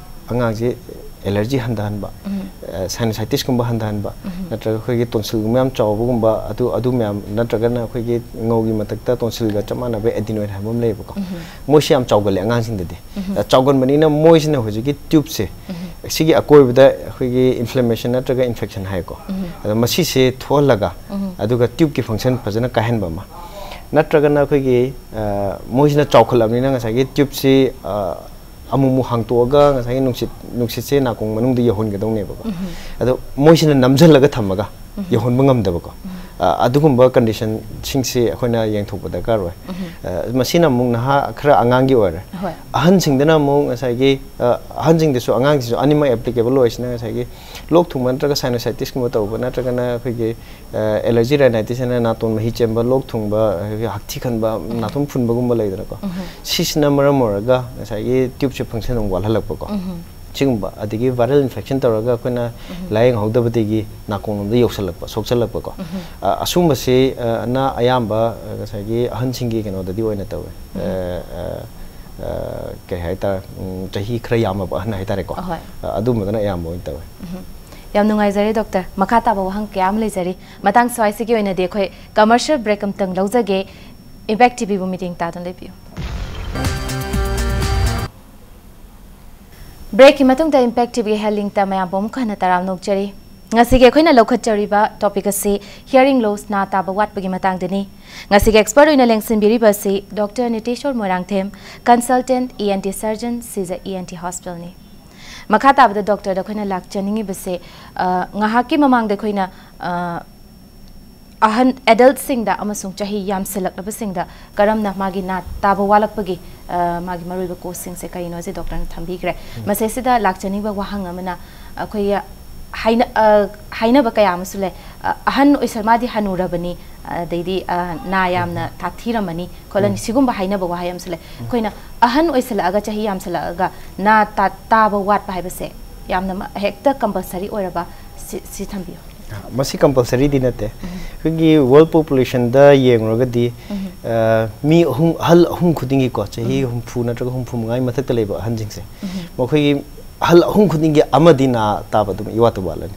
ꯑꯉꯥꯡꯁꯦ ꯑꯦꯂꯔꯖꯤ ꯍꯟꯊꯍꯟꯕ, ꯑ, ꯁꯥꯏꯅꯣꯁꯥꯏꯇꯤꯁꯀꯨꯝꯕ ꯍꯟꯊꯍꯟꯕ, ꯅꯠꯇ꯭ꯔꯒ ꯑꯩꯈꯣꯏꯒꯤ ꯇꯣꯟꯁꯤꯜꯒꯨꯝꯕ ꯌꯥꯝ ꯆꯥꯎꯕꯒꯨꯝꯕ, ꯑꯗꯨ, ꯑꯗꯨ ꯃꯌꯥꯝ, ꯅꯠꯇ꯭ꯔꯒꯅ ꯑꯩꯈꯣꯏꯒꯤ ꯉꯧꯒꯤ ꯃꯊꯛꯇ ꯇꯣꯟꯁꯤꯜꯒ ꯆꯞ ꯃꯥꯟꯅꯕ ꯑꯦꯗꯤꯅꯣꯏꯗ ꯍꯥꯏꯕ ꯑꯃ ꯂꯩꯌꯦꯕꯀꯣ, ꯃꯣꯏꯁꯤ ꯌꯥꯝ ꯆꯥꯎꯒꯜꯂꯦ ꯑꯉꯥꯡꯁꯤꯡꯗꯗꯤ꯫ ꯑ, ꯆꯥꯎꯒꯟꯕꯅꯤꯅ ꯃꯣꯏꯁꯤꯅ ꯍꯧꯖꯤꯛꯀꯤ ꯇ꯭ꯌꯨꯕꯁꯦ, ꯁꯤꯒꯤ ꯑꯀꯣꯏꯕꯗ ꯑꯩꯈꯣꯏꯒꯤ ꯏꯟꯐ꯭ꯂꯦꯃꯦꯁꯟ ꯅꯠꯇ꯭ꯔꯒ ꯏꯟꯐꯦꯛꯁꯟ ꯍꯥꯏꯀꯣ, ꯑꯗꯣ ꯃꯁꯤꯁꯦ ꯊꯣꯛꯍꯜꯂꯒ, ꯑꯗꯨꯒ ꯇ꯭ꯌꯨꯕꯀꯤ ꯐꯪꯁꯟ ꯐꯖꯅ ꯀꯥꯏꯍꯟꯕ ꯑꯃ, ꯅꯠꯇ꯭ꯔꯒꯅ ꯑꯩꯈꯣꯏꯒꯤ, ꯑ, ꯃꯣꯏꯁꯤꯅ ꯆꯥꯎꯈꯠꯂꯕꯅꯤꯅ ꯉꯁꯥꯏꯒꯤ ꯇ꯭ꯌꯨꯕꯁꯤ, ꯑ, ꯑꯃꯨꯛ ꯑꯃꯨꯛ ꯍꯥꯡꯇꯣꯛꯑꯒ ꯉꯁꯥꯏꯒꯤ ꯅꯨꯡꯁꯤꯠ, ꯅꯨꯡꯁꯤꯠꯁꯦ ꯅꯥꯀꯣꯡ ꯃꯅꯨꯡꯗ ꯌꯧꯍꯟꯒꯗꯧꯅꯦꯕꯀꯣ꯫ ꯑꯗꯣ ꯃꯣꯏꯁꯤꯅ ꯅꯝꯁꯤꯜꯂꯒ ꯊꯝꯃꯒ ꯌꯧꯍꯟꯕ ꯉꯝꯗꯕꯀꯣ꯫ ꯑ, ꯑꯗꯨꯒꯨꯝꯕ ꯀꯟꯗꯤꯁꯟꯁꯤꯡꯁꯦ ꯑꯩꯈꯣꯏꯅ ꯌꯦꯡꯊꯣꯛꯄ ꯗꯔꯀꯥꯔ ꯑꯣꯏ꯫ ꯑ, ꯃꯁꯤꯅ ꯑꯃꯨꯛ ꯅꯍꯥ ꯈꯔ ꯑꯉꯥꯡꯒꯤ ꯑꯣꯏꯔꯦ꯫ ꯍꯣꯏ꯫ ꯑꯍꯟꯁꯤꯡꯗꯅ ꯑꯃꯨꯛ ꯉꯁꯥꯏꯒꯤ, ꯑ, ꯑꯍꯟꯁꯤꯡꯗꯁꯨ ꯑꯉꯥꯡꯁꯤꯡꯁꯨ ꯑꯅꯤꯃꯛ ꯑꯦꯄ꯭ꯂꯤꯀꯦꯕꯜ ꯑꯣꯏꯁꯤꯅ ꯉꯁꯥꯏꯒꯤ ꯂꯣꯛ ꯊꯨꯡꯕ ꯅꯠꯇ꯭ꯔꯒ ꯁꯥꯏꯅꯣꯁꯥꯏꯇꯤꯁꯀꯨꯝꯕ ꯇꯧꯕ ꯅꯠꯇ꯭ꯔꯒꯅ ꯑꯩꯈꯣꯏꯒꯤ, ꯑ, ꯑꯦꯂꯔꯖꯤ ꯔꯥꯏꯅꯥꯏꯇꯤꯁ ꯍꯥꯏꯅ ꯅꯥꯇꯣꯟ ꯃꯍꯤ ꯆꯦꯟꯕ, ꯂꯣꯛ ꯊꯨꯡꯕ, ꯑꯩꯈꯣꯏꯒꯤ ꯍꯛꯊꯤ ꯈꯟꯕ, ꯅꯥꯇꯣꯟ ꯐꯨꯟꯕꯒꯨꯝꯕ ꯂꯩꯗꯅꯀꯣ꯫ ꯁꯤꯁꯤꯅ ꯃꯔꯝ ꯑꯣꯏꯔꯒ ꯉꯁꯥꯏꯒꯤ ꯇ꯭ꯌꯨꯕꯁꯦ ꯐꯪꯁꯟ ꯑꯃꯨꯛ ꯋꯥꯠꯍꯜꯂꯛꯄꯀꯣ꯫ ꯁꯤꯒꯨꯝꯕ, ꯑꯗꯒꯤ viral infection ꯇꯧꯔꯒ ꯑꯩꯈꯣꯏꯅ ꯂꯥꯏꯌꯦꯡꯍꯧꯗꯕꯗꯒꯤ ꯅꯥꯀꯣꯡꯂꯣꯝꯗ ꯌꯧꯁꯜꯂꯛꯄ, ꯁꯣꯛꯆꯜꯂꯛꯄꯀꯣ꯫ ꯑ, ꯑꯁꯨꯝꯕꯁꯤ, ꯑ, ꯅ ꯑꯌꯥꯝꯕ, ꯑ, ꯉꯁꯥꯏꯒꯤ ꯑꯍꯟꯁꯤꯡꯒꯤ ꯀꯩꯅꯣꯗꯗꯤ ꯑꯣꯏꯅ ꯀꯩ ꯍꯥꯏꯇꯥꯔꯦ, ꯎꯝ, ꯆꯍꯤ ꯈꯔ ꯌꯥꯝꯃꯕ ꯑꯍꯟ ꯍꯥꯏꯇꯥꯔꯦꯀꯣ꯫ ꯑꯍꯣꯏ꯫ ꯑ, ꯑꯗꯨꯝꯕꯗꯅ ꯑꯌꯥꯝꯕ ꯑꯣꯏꯅ ꯇꯧꯋꯦ꯫ ꯌꯥꯝ ꯅꯨꯡꯉꯥꯏꯖꯔꯦ, ꯗꯣꯛꯇꯔ꯫ ꯃꯈꯥ ꯇꯥꯕ ꯋꯥꯍꯪ ꯀꯌꯥ ꯑꯃ ꯂꯩꯖꯔꯤ꯫ ꯃꯇꯥꯡ ꯁ꯭ꯋꯥꯏꯁꯤꯒꯤ ꯑꯣꯏꯅꯗꯤ ꯑꯩꯈꯣꯏ commercial break ꯑꯃꯇꯪ ꯂꯧꯖꯒꯦ꯫ Impact TVꯕꯨ ꯃꯤꯠꯌꯦꯡ ꯇꯥꯗꯨꯅ ꯂꯩꯕꯤꯌꯨ꯫ Breakꯀꯤ ꯃꯇꯨꯡꯗ Impact TVꯒꯤ Health Linkꯇ ꯃꯌꯥꯝꯕꯨ ꯑꯃꯨꯛ ꯍꯟꯅ ꯇꯔꯥꯝꯅ ꯑꯣꯛꯆꯔꯤ꯫ ꯉꯁꯤꯒꯤ ꯑꯩꯈꯣꯏꯅ ꯂꯧꯈꯠꯆꯔꯤꯕ topic ꯑꯁꯤ hearing loss, ꯅꯥ ꯇꯥꯕ ꯋꯥꯠꯄꯒꯤ ꯃꯇꯥꯡꯗꯅꯤ꯫ ꯉꯁꯤꯒꯤ expert ꯑꯣꯏꯅ ꯂꯦꯡꯁꯤꯟꯕꯤꯔꯤꯕ ꯑꯁꯤ Doctor ꯅꯤꯇꯦꯁꯣꯔ Moirangthem, consultant ENT surgeon, ꯁꯤꯖ ENT hospitalꯅꯤ꯫ ꯃꯈꯥ ꯇꯥꯕꯗ ꯗꯣꯛꯇꯔꯗ ꯑꯩꯈꯣꯏꯅ ꯂꯥꯛꯆꯅꯤꯡꯉꯤꯕꯁꯦ, ꯑ, ꯉꯥꯏꯍꯥꯛꯀꯤ ꯃꯃꯥꯡꯗ ꯑꯩꯈꯣꯏꯅ, ꯑ, ꯑꯍꯟ, adultꯁꯤꯡꯗ ꯑꯃꯁꯨꯡ ꯆꯍꯤ ꯌꯥꯝꯁꯤꯜꯂꯛꯂꯕꯁꯤꯡꯗ ꯀꯔꯝꯅ ꯃꯥꯒꯤ ꯅꯥ ꯇꯥꯕ ꯋꯥꯠꯂꯛꯄꯒꯤ, ꯑ, ꯃꯥꯒꯤ ꯃꯔꯨꯑꯣꯏꯕ causeꯁꯤꯡꯁꯦ ꯀꯔꯤꯅꯣꯁꯦ ꯗꯣꯛꯇꯔꯅ ꯊꯝꯕꯤꯈ꯭ꯔꯦ꯫ ꯎꯝ꯫ ꯃꯁꯤꯁꯤꯗ ꯂꯥꯛꯆꯅꯤꯡꯕ ꯋꯥꯍꯪ ꯑꯃꯅ, ꯑꯩꯈꯣꯏꯒꯤ ꯍꯥꯏꯅ-, ꯑ, ꯍꯥꯏꯅꯕ ꯀꯌꯥ ꯑꯃꯁꯨ ꯂꯩ꯫ ꯑ, ꯑꯍꯟ ꯑꯣꯏꯁꯜ-, ꯃꯥꯗꯤ ꯍꯅꯨꯔꯕꯅꯤ, ꯑꯗꯩꯗꯤ ꯑ, ꯅꯥ ꯌꯥꯝꯅ ꯇꯥꯊꯤꯔꯝꯃꯅꯤ ꯈꯣꯠꯂꯅꯤ, ꯁꯤꯒꯨꯝꯕ ꯍꯥꯏꯅꯕ ꯋꯥꯍꯩ ꯑꯃꯁꯨ ꯂꯩ꯫ ꯑꯩꯈꯣꯏꯅ ꯑꯍꯟ ꯑꯣꯏꯁꯜꯂꯛꯑꯒ, ꯆꯍꯤ ꯌꯥꯝꯁꯜꯂꯛꯑꯒ ꯅꯥ ꯇꯥ- ꯇꯥꯕ ꯋꯥꯠꯄ ꯍꯥꯏꯕꯁꯦ ꯌꯥꯝꯅ ꯃ- ꯍꯦꯛꯇ ꯀꯝꯄꯜꯁꯔꯤ ꯑꯣꯏꯔꯕ? ꯁꯤ, ꯁꯤ ꯊꯝꯕꯤꯌꯨ꯫ ꯃꯁꯤ ꯀꯝꯄꯜꯁꯔꯤꯗꯤ ꯅꯠꯇꯦ꯫ ꯑꯩꯈꯣꯏꯒꯤ ꯋꯥꯔꯜ ꯄꯣꯄꯨꯂꯦꯁꯟꯗ ꯌꯦꯡꯂꯨꯔꯒꯗꯤ, ꯑ, ꯃꯤ ꯑꯍꯨꯝ, ꯑꯍꯜ ꯑꯍꯨꯝ ꯈꯨꯗꯤꯡꯒꯤꯀꯣ, ꯆꯍꯤ ꯍꯨꯝꯐꯨ ꯅꯠꯇ꯭ꯔꯒ ꯍꯨꯝꯐꯨ ꯃꯉꯥꯒꯤ ꯃꯊꯛꯇ ꯂꯩꯕ ꯑꯍꯟꯁꯤꯡꯁꯦ, ꯃꯈꯣꯏꯒꯤ ꯑꯍꯜ ꯑꯍꯨꯝ ꯈꯨꯗꯤꯡꯒꯤ ꯑꯃꯗꯤ ꯅꯥ ꯇꯥꯕ ꯑꯗꯨꯝ ꯏꯋꯥꯠꯇ ꯋꯥꯠꯂꯅꯤ꯫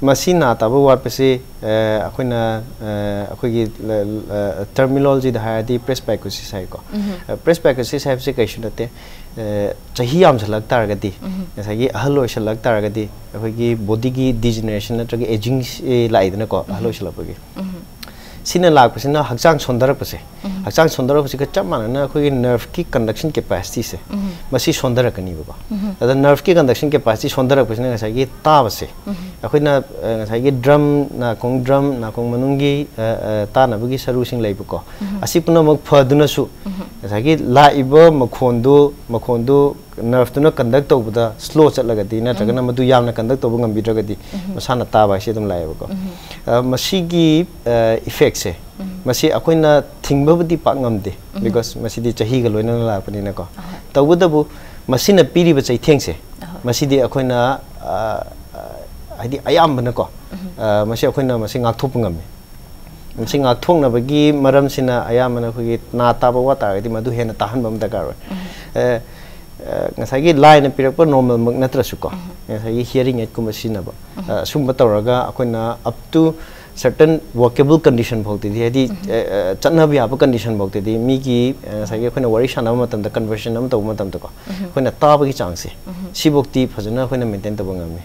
ꯃꯁꯤ ꯅꯥ ꯇꯥꯕ ꯋꯥꯠꯄꯁꯤ, ꯑ, ꯑꯩꯈꯣꯏꯅ, ꯑ, ꯑꯩꯈꯣꯏꯒꯤ ꯇꯔꯃꯤꯅꯣꯂꯣꯖꯤꯗ ꯍꯥꯏꯔꯗꯤ ꯄ꯭ꯔꯦꯁ ꯄꯥꯏꯀꯣꯁꯤꯁ ꯍꯥꯏꯀꯣ꯫ ꯄ꯭ꯔꯦꯁ ꯄꯥꯏꯀꯣꯁꯤꯁ ꯍꯥꯏꯕꯁꯤ ꯀꯩꯁꯨ ꯅꯠꯇꯦ꯫ ꯑ, ꯆꯍꯤ ꯌꯥꯝꯁꯜꯂꯛ ꯇꯥꯔꯒꯗꯤ, ꯉꯁꯥꯏꯒꯤ ꯑꯍꯜ ꯑꯣꯏꯁꯜꯂꯛ ꯇꯥꯔꯒꯗꯤ, ꯑꯩꯈꯣꯏꯒꯤ ꯕꯣꯗꯤꯒꯤ ꯗꯤꯖꯦꯅꯔꯦꯁꯟ ꯅꯠꯇ꯭ꯔꯒ ꯑꯦꯖꯤꯡ ꯂꯥꯛꯏꯗꯅꯀꯣ, ꯑꯍꯜ ꯑꯣꯏꯁꯜꯂꯛꯄꯒꯤ꯫ ꯁꯤꯅ ꯂꯥꯛꯄꯁꯤꯅ ꯍꯛꯆꯥꯡ ꯁꯣꯟꯊꯔꯛꯄꯁꯦ, ꯍꯛꯆꯥꯡ ꯁꯣꯟꯊꯔꯛꯄꯁꯤꯒ ꯆꯞ ꯃꯥꯟꯅꯅ ꯑꯩꯈꯣꯏꯒꯤ ꯅꯔꯚꯀꯤ ꯀꯟꯗꯛꯁꯟ ꯀꯦꯄꯥꯁꯤꯇꯤꯁꯦ, ꯃꯁꯤ ꯁꯣꯟꯊꯔꯛꯀꯅꯤꯕꯀꯣ꯫ ꯑꯗ ꯅꯔꯚꯀꯤ ꯀꯟꯗꯛꯁꯟ ꯀꯦꯄꯥꯁꯤꯇꯤ ꯁꯣꯟꯊꯔꯛꯄꯁꯤꯅ ꯉꯁꯥꯏꯒꯤ ꯇꯥꯕꯁꯦ, ꯑꯩꯈꯣꯏꯅ, ꯑ, ꯉꯁꯥꯏꯒꯤ ꯗ꯭ꯔꯝ, ꯅꯥꯀꯣꯡ ꯗ꯭ꯔꯝ, ꯅꯥꯀꯣꯡ ꯃꯅꯨꯡꯒꯤ, ꯑ, ꯑ, ꯇꯥꯅꯕꯒꯤ ꯁꯔꯨꯁꯤꯡ ꯂꯩꯕꯀꯣ, ꯑꯁꯤ ꯄꯨꯝꯅꯃꯛ ꯐꯗꯨꯅꯁꯨ ꯉꯁꯥꯏꯒꯤ ꯂꯥꯛꯏꯕ ꯃꯈꯣꯟꯗꯨ, ꯃꯈꯣꯟꯗꯨ ꯅꯔꯚꯇꯨꯅ ꯀꯟꯗꯛ ꯇꯧꯕꯗ ꯁ꯭ꯂꯣ ꯆꯠꯂꯒꯗꯤ, ꯅꯠꯇ꯭ꯔꯒꯅ ꯃꯗꯨ ꯌꯥꯝꯅ ꯀꯟꯗꯛ ꯇꯧꯕ ꯉꯝꯕꯤꯗ꯭ꯔꯒꯗꯤ, ꯃꯁꯥꯅ ꯇꯥꯕ ꯍꯥꯏꯁꯦ ꯑꯗꯨꯝ ꯂꯥꯛꯑꯦꯕꯀꯣ꯫ ꯑ, ꯃꯁꯤꯒꯤ, ꯑ, ꯏꯐꯦꯛꯁꯦ, ꯃꯁꯤ ꯑꯩꯈꯣꯏꯅ ꯊꯤꯡꯕꯕꯨꯗꯤ ꯄꯥꯛ ꯉꯝꯗꯦ, ꯕꯤꯀꯣꯁ ꯃꯁꯤꯗꯤ ꯆꯍꯤꯒ ꯂꯣꯏꯅꯅ ꯂꯥꯛꯄꯅꯤꯅꯀꯣ꯫ ꯇꯧꯕꯇꯕꯨ ꯃꯁꯤꯅ ꯄꯤꯔꯤꯕ ꯆꯩꯊꯦꯡꯁꯦ, ꯃꯁꯤꯗꯤ ꯑꯩꯈꯣꯏꯅ, ꯑ, ꯑ, ꯍꯥꯏꯗꯤ ꯑꯌꯥꯝꯕꯅꯀꯣ, ꯑ, ꯃꯁꯤ ꯑꯩꯈꯣꯏꯅ ꯃꯁꯤ ꯉꯥꯛꯊꯣꯛꯄ ꯉꯝꯃꯤ꯫ ꯃꯁꯤ ꯉꯥꯛꯊꯣꯛꯅꯕꯒꯤ ꯃꯔꯝꯁꯤꯅ ꯑꯌꯥꯝꯕꯅ ꯑꯩꯈꯣꯏꯒꯤ ꯅꯥ ꯇꯥꯕ ꯋꯥꯠ ꯇꯥꯔꯒꯗꯤ ꯃꯗꯨ ꯍꯦꯟꯅ ꯇꯥꯍꯟꯕ ꯑꯃ ꯗꯔꯀꯥꯔ ꯑꯣꯏ꯫ ꯑ, ꯑ, ꯉꯁꯥꯏꯒꯤ ꯂꯥꯏꯅ ꯄꯤꯔꯛꯄ ꯅꯣꯔꯃꯦꯜꯃꯛ ꯅꯠꯇ꯭ꯔꯁꯨꯀꯣ, ꯉꯁꯥꯏꯒꯤ ꯍꯤꯌꯔꯤꯡ ꯑꯦꯗꯀꯨꯝꯕ ꯁꯤꯖꯤꯟꯅꯕ, ꯑ, ꯑꯁꯨꯝꯕ ꯇꯧꯔꯒ ꯑꯩꯈꯣꯏꯅ up to certain workable condition ꯐꯥꯎꯗꯗꯤ, ꯍꯥꯏꯗꯤ, ꯑ, ꯑ, ꯆꯠꯅꯕ ꯌꯥꯕ ꯀꯟꯗꯤꯁꯟ ꯐꯥꯎꯗꯗꯤ, ꯃꯤꯒꯤ, ꯑ, ꯉꯁꯥꯏꯒꯤ ꯑꯩꯈꯣꯏꯅ ꯋꯥꯔꯤ ꯁꯥꯟꯅꯕ ꯃꯇꯝꯗ, ꯀꯟꯚꯔꯁꯦꯁꯟ ꯑꯃ ꯇꯧꯕ ꯃꯇꯝꯗꯀꯣ, ꯑꯩꯈꯣꯏꯅ ꯇꯥꯕꯒꯤ ꯆꯥꯡꯁꯦ, ꯁꯤꯐꯧꯇꯤ ꯐꯖꯅ ꯑꯩꯈꯣꯏꯅ ꯃꯦꯟꯇꯦꯟ ꯇꯧꯕ ꯉꯝꯃꯤ꯫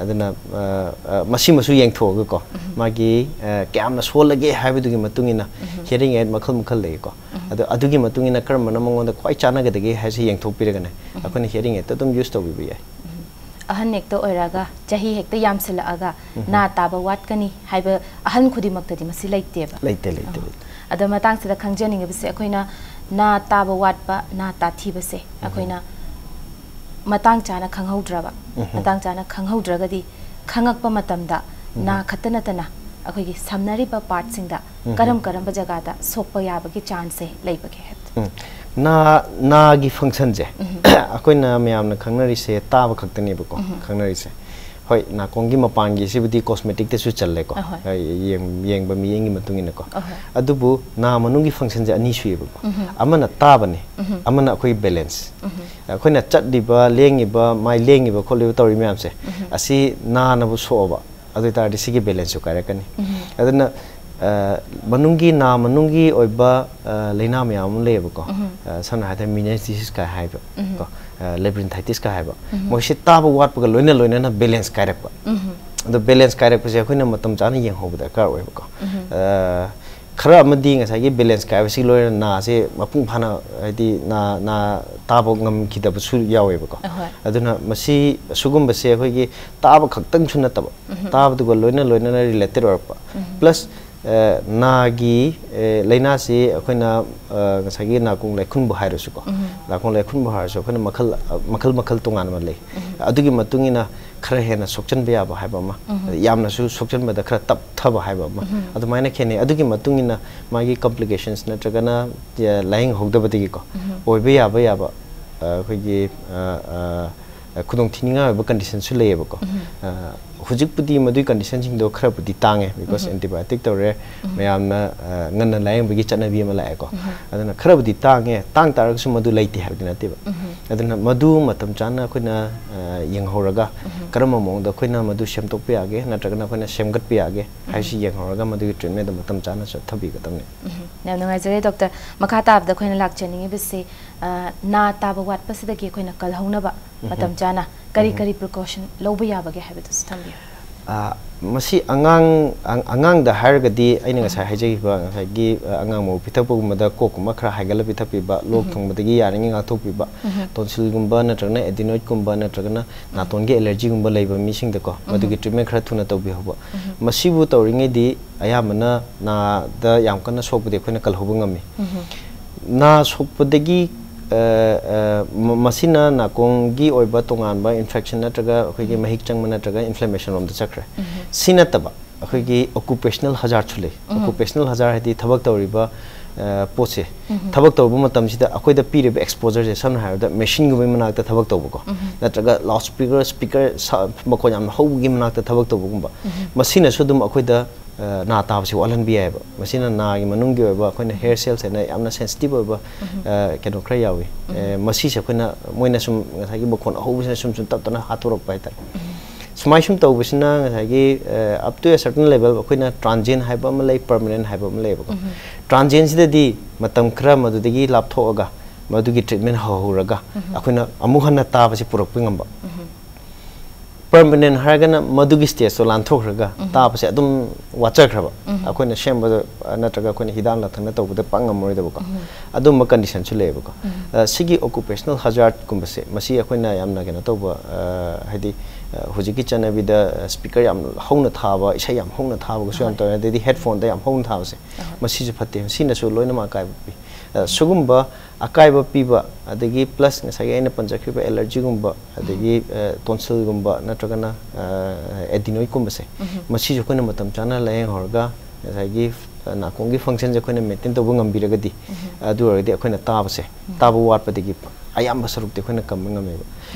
ꯑꯗꯨꯅ, ꯑ, ꯑ, ꯃꯁꯤꯃꯁꯨ ꯌꯦꯡꯊꯣꯛꯑꯒꯀꯣ, ꯃꯥꯒꯤ, ꯑ, ꯀꯌꯥꯝꯅ ꯁꯣꯜꯂꯒꯦ ꯍꯥꯏꯕꯗꯨꯒꯤ ꯃꯇꯨꯡ ꯏꯟꯅ ꯍꯤꯌꯔꯤꯡ ꯑꯦꯗ ꯃꯈꯜ ꯃꯈꯜ ꯂꯩꯀꯣ꯫ ꯑꯗꯣ ꯑꯗꯨꯒꯤ ꯃꯇꯨꯡ ꯏꯟꯅ ꯀꯔꯝꯕꯅ ꯃꯉꯣꯟꯗ ꯈ꯭ꯋꯥꯏ ꯆꯥꯟꯅꯒꯗꯒꯦ ꯍꯥꯏꯕꯁꯤ ꯌꯦꯡꯊꯣꯛꯄꯤꯔꯒꯅꯦ, ꯑꯩꯈꯣꯏꯅ ꯍꯤꯌꯔꯤꯡ ꯑꯦꯗꯇ ꯑꯗꯨꯝ ꯌꯨꯁ ꯇꯧꯕꯤꯕ ꯌꯥꯏ꯫ ꯑꯍꯟ ꯍꯦꯛꯇ ꯑꯣꯏꯔꯛꯑꯒ, ꯆꯍꯤ ꯍꯦꯛꯇ ꯌꯥꯝꯁꯤꯜꯂꯛꯑꯒ ꯅꯥ ꯇꯥꯕ ꯋꯥꯠꯀꯅꯤ ꯍꯥꯏꯕ ꯑꯍꯟ ꯈꯨꯗꯤꯡꯃꯛꯇꯗꯤ ꯃꯁꯤ ꯂꯩꯇꯦꯕ꯫ ꯂꯩꯇꯦ, ꯂꯩꯇꯦ, ꯑꯣ꯫ ꯂꯩꯇꯦ꯫ ꯑꯗꯣ ꯃꯇꯥꯡꯁꯤꯗ ꯈꯪꯖꯅꯤꯡꯉꯤꯕꯁꯦ, ꯑꯩꯈꯣꯏꯅ ꯅꯥ ꯇꯥꯕ ꯋꯥꯠꯄ, ꯅꯥ ꯇꯥꯊꯤꯕꯁꯦ ꯑꯩꯈꯣꯏꯅ ꯃꯇꯥꯡ ꯆꯥꯅ ꯈꯪꯍꯧꯗ꯭ꯔꯕ, ꯃꯇꯥꯡ ꯆꯥꯅ ꯈꯪꯍꯧꯗ꯭ꯔꯒꯗꯤ, ꯈꯪꯉꯛꯄ ꯃꯇꯝꯗ ꯅꯥ ꯈꯛꯇ ꯅꯠꯇꯅ ꯑꯩꯈꯣꯏꯒꯤ ꯁꯝꯅꯔꯤꯕ ꯄꯥꯔꯠꯁꯤꯡꯗ ꯎꯝ꯫ ꯀꯔꯝ ꯀꯔꯝꯕ ꯖꯒꯥꯗ ꯁꯣꯛꯄ ꯌꯥꯕꯒꯤ ꯆꯥꯟꯁꯁꯦ ꯂꯩꯕꯒꯦ ꯍꯥꯏꯕꯗꯣ? ꯎꯝ꯫ ꯅꯥ ꯅꯥꯒꯤ ꯐꯪꯁꯟꯁꯦ ꯑꯩꯈꯣꯏꯅ ꯃꯌꯥꯝꯅ ꯈꯪꯅꯔꯤꯁꯦ ꯇꯥꯕ ꯈꯛꯇꯅꯦꯕꯀꯣ ꯈꯪꯅꯔꯤꯁꯦ꯫ ꯍꯣꯏ, ꯅꯥꯀꯣꯡꯒꯤ ꯃꯄꯥꯟꯒꯤꯁꯤꯕꯨꯗꯤ ꯀꯣꯁꯃꯦꯇꯤꯛꯇꯁꯨ ꯆꯜꯂꯦꯀꯣ꯫ ꯑꯍꯣꯏ꯫ ꯑ, ꯌꯦꯡ- ꯌꯦꯡꯕ ꯃꯤꯠꯌꯦꯡꯒꯤ ꯃꯇꯨꯡ ꯏꯟꯅꯀꯣ꯫ ꯑꯍꯣꯏ꯫ ꯑꯗꯨꯕꯨ ꯅꯥ ꯃꯅꯨꯡꯒꯤ ꯐꯪꯁꯟꯁꯦ ꯑꯅꯤ ꯁꯨꯏꯌꯦꯕꯀꯣ꯫ ꯑꯃꯅ ꯇꯥꯕꯅꯤ, ꯑꯃꯅ ꯑꯩꯈꯣꯏꯒꯤ ꯕꯦꯂꯦꯟꯁ꯫ ꯑꯩꯈꯣꯏꯅ ꯆꯠꯂꯤꯕ, ꯂꯦꯡꯉꯤꯕ, ꯃꯥꯏ ꯂꯦꯡꯉꯤꯕ ꯈꯣꯠꯂꯤꯕ ꯇꯧꯔꯤ ꯃꯌꯥꯝꯁꯦ, ꯑꯁꯤ ꯅꯥꯅꯕꯨ ꯁꯣꯛꯑꯕ, ꯑꯗꯨ ꯑꯣꯏ ꯇꯥꯔꯗꯤ ꯁꯤꯒꯤ ꯕꯦꯂꯦꯟꯁꯁꯨ ꯀꯥꯏꯔꯛꯀꯅꯤ꯫ ꯑꯗꯨꯅ ꯑ, ꯃꯅꯨꯡꯒꯤ ꯅꯥ ꯃꯅꯨꯡꯒꯤ ꯑꯣꯏꯕ, ꯑ, ꯂꯥꯏꯅꯥ ꯃꯌꯥꯝ ꯑꯃ ꯂꯩꯌꯦꯕꯀꯣ꯫ ꯑ, ꯁꯝꯅ ꯍꯥꯏꯔꯕꯗ ꯃꯤꯅꯦꯁꯤꯁꯀ ꯍꯥꯏꯕ ꯀꯣ, ꯑ, ꯂꯦꯕ꯭ꯔꯤꯟꯊꯥꯏꯇꯤꯁꯀ ꯍꯥꯏꯕ꯫ ꯃꯣꯏꯁꯤ ꯇꯥꯕ ꯋꯥꯠꯄꯒ ꯂꯣꯏꯅ ꯂꯣꯏꯅꯅ ꯕꯦꯂꯦꯟꯁ ꯀꯥꯏꯔꯛꯄ꯫ ꯑꯗꯣ ꯕꯦꯂꯦꯟꯁ ꯀꯥꯏꯔꯛꯄꯁꯦ ꯑꯩꯈꯣꯏꯅ ꯃꯇꯝ ꯆꯥꯅ ꯌꯦꯡꯍꯧꯕ ꯗꯔꯀꯥꯔ ꯑꯣꯏꯕꯀꯣ꯫ ꯑ, ꯈꯔ ꯑꯃꯗꯤ ꯉꯁꯥꯏꯒꯤ ꯕꯦꯂꯦꯟꯁ ꯀꯥꯏꯕꯁꯤꯒ ꯂꯣꯏꯅꯅ ꯅꯥꯁꯦ ꯃꯄꯨꯡ ꯐꯥꯅ, ꯍꯥꯏꯗꯤ ꯅꯥ ꯅꯥ ꯇꯥꯕ ꯉꯝꯈꯤꯗꯕꯁꯨ ꯌꯥꯎꯋꯦꯕꯀꯣ꯫ ꯑꯍꯣꯏ꯫ ꯑꯗꯨꯅ ꯃꯁꯤ ꯑꯁꯤꯒꯨꯝꯕꯁꯦ ꯑꯩꯈꯣꯏꯒꯤ ꯇꯥꯕ ꯈꯛꯇꯪꯁꯨ ꯅꯠꯇꯕ, ꯇꯥꯕꯗꯨꯒ ꯂꯣꯏꯅ ꯂꯣꯏꯅꯅ ꯔꯤꯂꯦꯇꯦꯠ ꯑꯣꯏꯔꯛꯄ꯫ ꯄ꯭ꯂꯁ, ꯑ, ꯅꯥꯒꯤ, ꯑ, ꯂꯥꯏꯅꯥꯁꯤ ꯑꯩꯈꯣꯏꯅ, ꯑ, ꯉꯁꯥꯏꯒꯤ ꯅꯥꯀꯣꯡ ꯂꯥꯏꯈꯨꯟꯕꯨ ꯍꯥꯏꯔꯁꯨꯀꯣ, ꯅꯥꯀꯣꯡ ꯂꯥꯏꯈꯨꯟꯕꯨ ꯍꯥꯏꯔꯁꯨ ꯑꯩꯈꯣꯏꯅ ꯃꯈꯜ, ꯑ, ꯃꯈꯜ ꯃꯈꯜ ꯇꯣꯉꯥꯟꯕ ꯂꯩ꯫ ꯑꯗꯨꯒꯤ ꯃꯇꯨꯡ ꯏꯟꯅ ꯈꯔ ꯍꯦꯟꯅ ꯁꯣꯛꯆꯟꯕ ꯌꯥꯕ ꯍꯥꯏꯕ ꯑꯃ, ꯌꯥꯝꯅꯁꯨ ꯁꯣꯛꯆꯟꯕꯗ ꯈꯔ ꯇꯞꯊꯕ ꯍꯥꯏꯕ ꯑꯃ, ꯑꯗꯨꯃꯥꯏꯅ ꯈꯦꯠꯅꯩ꯫ ꯑꯗꯨꯒꯤ ꯃꯇꯨꯡ ꯏꯟꯅ ꯃꯥꯒꯤ ꯀꯝꯄ꯭ꯂꯤꯀꯦꯁꯟꯁ ꯅꯠꯇ꯭ꯔꯒꯅ, ꯑ, ꯂꯥꯏꯌꯦꯡꯍꯧꯗꯕꯗꯒꯤꯀꯣ ꯑꯣꯏꯕ ꯌꯥꯕ ꯌꯥꯕ, ꯑ, ꯑꯩꯈꯣꯏꯒꯤ, ꯑ, ꯑ, ꯑ, ꯈꯨꯗꯣꯡꯊꯤꯅꯤꯡꯉꯥꯏ ꯑꯣꯏꯕ ꯀꯟꯗꯤꯁꯟꯁꯨ ꯂꯩꯌꯦꯕꯀꯣ꯫ ꯑ, ꯍꯧꯖꯤꯛꯄꯨꯗꯤ ꯃꯗꯨꯒꯤ ꯀꯟꯗꯤꯁꯟꯁꯤꯡꯗꯣ ꯈꯔꯕꯨꯗꯤ ꯇꯥꯡꯉꯦ, because ꯑꯦꯟꯇꯤꯕꯥꯌꯣꯇꯤꯛ ꯇꯧꯔꯦ, ꯃꯌꯥꯝꯅ, ꯑ, ꯉꯟꯅ ꯂꯥꯏꯌꯦꯡꯕꯒꯤ ꯆꯠꯅꯕꯤ ꯑꯃ ꯂꯥꯛꯑꯦꯀꯣ꯫ ꯑꯗꯨꯅ ꯈꯔꯕꯨꯗꯤ ꯇꯥꯡꯉꯦ, ꯇꯥꯡ ꯇꯥꯔꯒꯁꯨ ꯃꯗꯨ ꯂꯩꯇꯦ ꯍꯥꯏꯕꯗꯤ ꯅꯠꯇꯦꯕ꯫ ꯑꯗꯨꯅ ꯃꯗꯨ ꯃꯇꯝ ꯆꯥꯅ ꯑꯩꯈꯣꯏꯅ, ꯑ, ꯌꯦꯡꯍꯧꯔꯒ ꯀꯔꯝꯕ ꯃꯑꯣꯡꯗ ꯑꯩꯈꯣꯏꯅ ꯃꯗꯨ ꯁꯦꯝꯗꯣꯛꯄ ꯌꯥꯒꯦ ꯅꯠꯇ꯭ꯔꯒꯅ ꯑꯩꯈꯣꯏꯅ ꯁꯦꯝꯒꯠꯄ ꯌꯥꯒꯦ ꯍꯥꯏꯕꯁꯤ ꯌꯦꯡꯍꯧꯔꯒ ꯃꯗꯨꯒꯤ ꯇ꯭ꯔꯤꯠꯃꯦꯟꯗꯣ ꯃꯇꯝ ꯆꯥꯅ ꯆꯠꯊꯕꯤꯒꯗꯕꯅꯤ꯫ ꯌꯥꯝ ꯅꯨꯡꯉꯥꯏꯖꯔꯦ ꯗꯣꯛꯇꯔ꯫ ꯃꯈꯥ ꯇꯥꯕꯗ ꯑꯩꯈꯣꯏꯅ ꯂꯥꯛꯆꯅꯤꯡꯉꯤꯕꯁꯤ, ꯑ, ꯅꯥ ꯇꯥꯕ ꯋꯥꯠꯄꯁꯤꯗꯒꯤ ꯑꯩꯈꯣꯏꯅ ꯀꯜꯍꯧꯅꯕ ꯃꯇꯝ ꯆꯥꯅ ꯀꯔꯤ ꯀꯔꯤ ꯄ꯭ꯔꯤꯀꯣꯁꯟ ꯂꯧꯕ ꯌꯥꯕꯒꯦ ꯍꯥꯏꯕꯗꯨꯁꯨ ꯊꯝꯕꯤꯌꯨ꯫ ꯑ, ꯃꯁꯤ ꯑꯉꯥꯡ, ꯑꯉꯥꯡꯗ ꯍꯥꯏꯔꯒꯗꯤ ꯑꯩꯅ ꯉꯁꯥꯏ ꯍꯥꯏꯖꯈꯤꯕ ꯉꯁꯥꯏꯒꯤ, ꯑ, ꯑꯉꯥꯡ ꯃꯎ ꯄꯤꯊꯛꯄꯒꯨꯝꯕꯗ ꯀꯣꯛꯀꯨꯝꯕ ꯈꯔ ꯍꯥꯏꯒꯠꯂ ꯄꯤꯊꯛꯄꯤꯕ, ꯂꯣꯛ ꯊꯨꯡꯕꯗꯒꯤ ꯌꯥꯔꯤꯉꯩ ꯉꯥꯛꯊꯣꯛꯄꯤꯕ, ꯇꯣꯟꯁꯤꯜꯒꯨꯝꯕ ꯅꯠꯇ꯭ꯔꯒꯅ ꯑꯦꯗꯤꯅꯣꯏꯗꯀꯨꯝꯕ ꯅꯠꯇ꯭ꯔꯒꯅ ꯅꯥꯇꯣꯟꯒꯤ ꯑꯦꯂꯔꯖꯤꯒꯨꯝꯕ ꯂꯩꯕ ꯃꯤꯁꯤꯡꯗꯀꯣ, ꯃꯗꯨꯒꯤ ꯇ꯭ꯔꯤꯠꯃꯦꯟ ꯈꯔ ꯊꯨꯅ ꯇꯧꯕꯤꯍꯧꯕ꯫ ꯃꯁꯤꯕꯨ ꯇꯧꯔꯤꯉꯩꯗꯤ ꯑꯌꯥꯝꯕꯅ ꯅꯥꯗ ꯌꯥꯝ ꯀꯟꯅ ꯁꯣꯛꯄꯗꯤ ꯑꯩꯈꯣꯏꯅ ꯀꯜꯍꯧꯕ ꯉꯝꯃꯤ꯫ ꯅꯥ ꯁꯣꯛꯄꯗꯒꯤ, ꯑ, ꯑ, ꯃ-, ꯃꯁꯤꯅ ꯅꯥꯀꯣꯡꯒꯤ ꯑꯣꯏꯕ ꯇꯣꯉꯥꯟꯕ ꯏꯟꯐꯦꯛꯁꯟ ꯅꯠꯇ꯭ꯔꯒ ꯑꯩꯈꯣꯏꯒꯤ ꯃꯍꯤꯛ ꯆꯪꯕ ꯅꯠꯇ꯭ꯔꯒ ꯏꯟꯐ꯭ꯂꯦꯃꯦꯁꯟ ꯔꯣꯝꯗ ꯆꯠꯈ꯭ꯔꯦ꯫ ꯁꯤ ꯅꯠꯇꯕ ꯑꯩꯈꯣꯏꯒꯤ occupational hazardꯁꯨ ꯂꯩ꯫ Occupational hazard ꯍꯥꯏꯗꯤ ꯊꯕꯛ ꯇꯧꯔꯤꯕ ꯑ, ꯄꯣꯠꯁꯦ, ꯊꯕꯛ ꯇꯧꯔꯨꯕ ꯃꯇꯝꯁꯤꯗ ꯑꯩꯈꯣꯏꯗ ꯄꯤꯔꯤꯕ exposureꯁꯦ, ꯁꯝꯅ ꯍꯥꯏꯔꯕꯗ machineꯒꯨꯝꯕꯒꯤ ꯃꯅꯥꯛꯇ ꯊꯕꯛ ꯇꯧꯕꯀꯣ, ꯅꯠꯇ꯭ꯔꯒ loudspeaker, speaker ꯁ-, ꯃꯈꯣꯟ ꯌꯥꯝꯅ ꯍꯧꯕꯒꯤ ꯃꯅꯥꯛꯇ ꯊꯕꯛ ꯇꯧꯕꯒꯨꯝꯕ, ꯃꯁꯤꯅꯁꯨ ꯑꯗꯨꯝ ꯑꯩꯈꯣꯏꯗ ꯑ, ꯅꯥ ꯇꯥꯕꯁꯤ ꯋꯥꯠꯍꯟꯕ ꯌꯥꯏꯑꯕ꯫ ꯃꯁꯤꯅ ꯅꯥꯒꯤ ꯃꯅꯨꯡꯒꯤ ꯑꯣꯏꯕ ꯑꯩꯈꯣꯏꯅ hair cells ꯍꯥꯏꯅ ꯌꯥꯝꯅ sensitive ꯑꯣꯏꯕ ꯑ, ꯀꯩꯅꯣ ꯈꯔ ꯌꯥꯎꯏ꯫ ꯑ, ꯃꯁꯤꯁꯦ ꯑꯩꯈꯣꯏꯅ, ꯃꯣꯏꯅ ꯁꯨꯝ ꯉꯁꯥꯏꯒꯤ ꯃꯈꯣꯟ ꯑꯍꯧꯕꯁꯤꯅ ꯁꯨꯝ ꯁꯨꯝ ꯇꯞ ꯇꯞꯅ ꯍꯥꯠꯇꯣꯔꯛꯄ ꯍꯥꯏꯇꯥꯔꯦ꯫ ꯁꯨꯃꯥꯏ ꯁꯨꯝ ꯇꯧꯕꯁꯤꯅ ꯉꯁꯥꯏꯒꯤ, ꯑ, up to a certain level ꯑꯩꯈꯣꯏꯅ transient ꯍꯥꯏꯕ ꯑꯃ ꯂꯩ, permanent ꯍꯥꯏꯕ ꯑꯃ ꯂꯩꯌꯦꯕꯀꯣ꯫ Transientꯁꯤꯗꯗꯤ ꯃꯇꯝ ꯈꯔ ꯃꯗꯨꯗꯒꯤ ꯂꯥꯞꯊꯣꯛꯑꯒ ꯃꯗꯨꯒꯤ treatment ꯍꯧꯍꯧꯔꯒ ꯑꯩꯈꯣꯏꯅ ꯑꯃꯨꯛ ꯍꯟꯅ ꯇꯥꯕꯁꯤ ꯄꯨꯔꯛꯄ ꯉꯝꯕ꯫ Permanent ꯍꯥꯏꯔꯒꯅ ꯃꯗꯨꯒꯤ stageꯇꯣ ꯂꯥꯟꯊꯣꯛꯈ꯭ꯔꯒ ꯇꯥꯕꯁꯦ ꯑꯗꯨꯝ ꯋꯥꯠꯆꯈ꯭ꯔꯕ꯫ ꯑꯩꯈꯣꯏꯅ ꯁꯦꯝꯕꯗ, ꯑ, ꯅꯠꯇ꯭ꯔꯒ ꯑꯩꯈꯣꯏꯅ ꯍꯤꯗꯥꯛ ꯂꯥꯡꯊꯛꯅ ꯇꯧꯕꯗ ꯄꯥꯛ ꯉꯝꯃꯔꯣꯏꯗꯕꯀꯣ꯫ ꯑꯗꯨꯝꯕ conditionꯁꯨ ꯂꯩꯌꯦꯕꯀꯣ꯫ ꯑ, ꯁꯤꯒꯤ occupational hazardꯀꯨꯝꯕꯁꯦ, ꯃꯁꯤ ꯑꯩꯈꯣꯏꯅ ꯌꯥꯝꯅ ꯀꯩꯅꯣ ꯇꯧꯕ, ꯑ, ꯍꯥꯏꯗꯤ, ꯑ, ꯍꯧꯖꯤꯛꯀꯤ ꯆꯠꯅꯕꯤꯗ speaker ꯌꯥꯝ ꯍꯧꯅ ꯊꯥꯕ, ꯏꯁꯩ ꯌꯥꯝ ꯍꯧꯅ ꯊꯥꯕꯒꯁꯨ ꯌꯥꯝ ꯇꯧꯋꯦ, ꯑꯗꯩꯗꯤ headphoneꯗ ꯌꯥꯝ ꯍꯧꯅ ꯊꯥꯕꯁꯦ, ꯃꯁꯤꯁꯨ ꯐꯠꯇꯦ꯫ ꯁꯤꯅꯁꯨ ꯂꯣꯏꯅꯃꯛ ꯑꯀꯥꯏꯕ ꯄꯤ꯫ ꯑ, ꯁꯤꯒꯨꯝꯕ ꯑꯀꯥꯏꯕ ꯄꯤꯕ, ꯑꯗꯒꯤ plus ꯉꯁꯥꯏꯒꯤ ꯑꯩꯅ ꯄꯟꯖꯈ꯭ꯔꯤꯕ allergyꯒꯨꯝꯕ, ꯑꯗꯒꯤ, ꯑ, tonsilꯒꯨꯝꯕ ꯅꯠꯇ꯭ꯔꯒꯅ, ꯑ, adenoidꯀꯨꯝꯕꯁꯦ, ꯃꯁꯤꯁꯨ ꯑꯩꯈꯣꯏꯅ ꯃꯇꯝ ꯆꯥꯅ ꯂꯥꯌꯦꯡꯍꯧꯔꯒ ꯉꯁꯥꯏꯒꯤ, ꯑ, ꯅꯥꯀꯣꯡꯒꯤ functionꯁꯦ ꯑꯩꯈꯣꯏꯅ maintain ꯇꯧꯕ ꯉꯝꯕꯤꯔꯒꯗꯤ, ꯑꯗꯨ ꯑꯣꯏꯔꯒꯗꯤ ꯑꯩꯈꯣꯏꯅ ꯇꯥꯕꯁꯦ, ꯇꯥꯕ ꯋꯥꯠꯄꯗꯒꯤ ꯑꯌꯥꯝꯕ ꯁꯔꯨꯛꯇꯤ ꯑꯩꯈꯣꯏꯅ ꯀꯟꯕ ꯉꯝꯃꯦꯕ꯫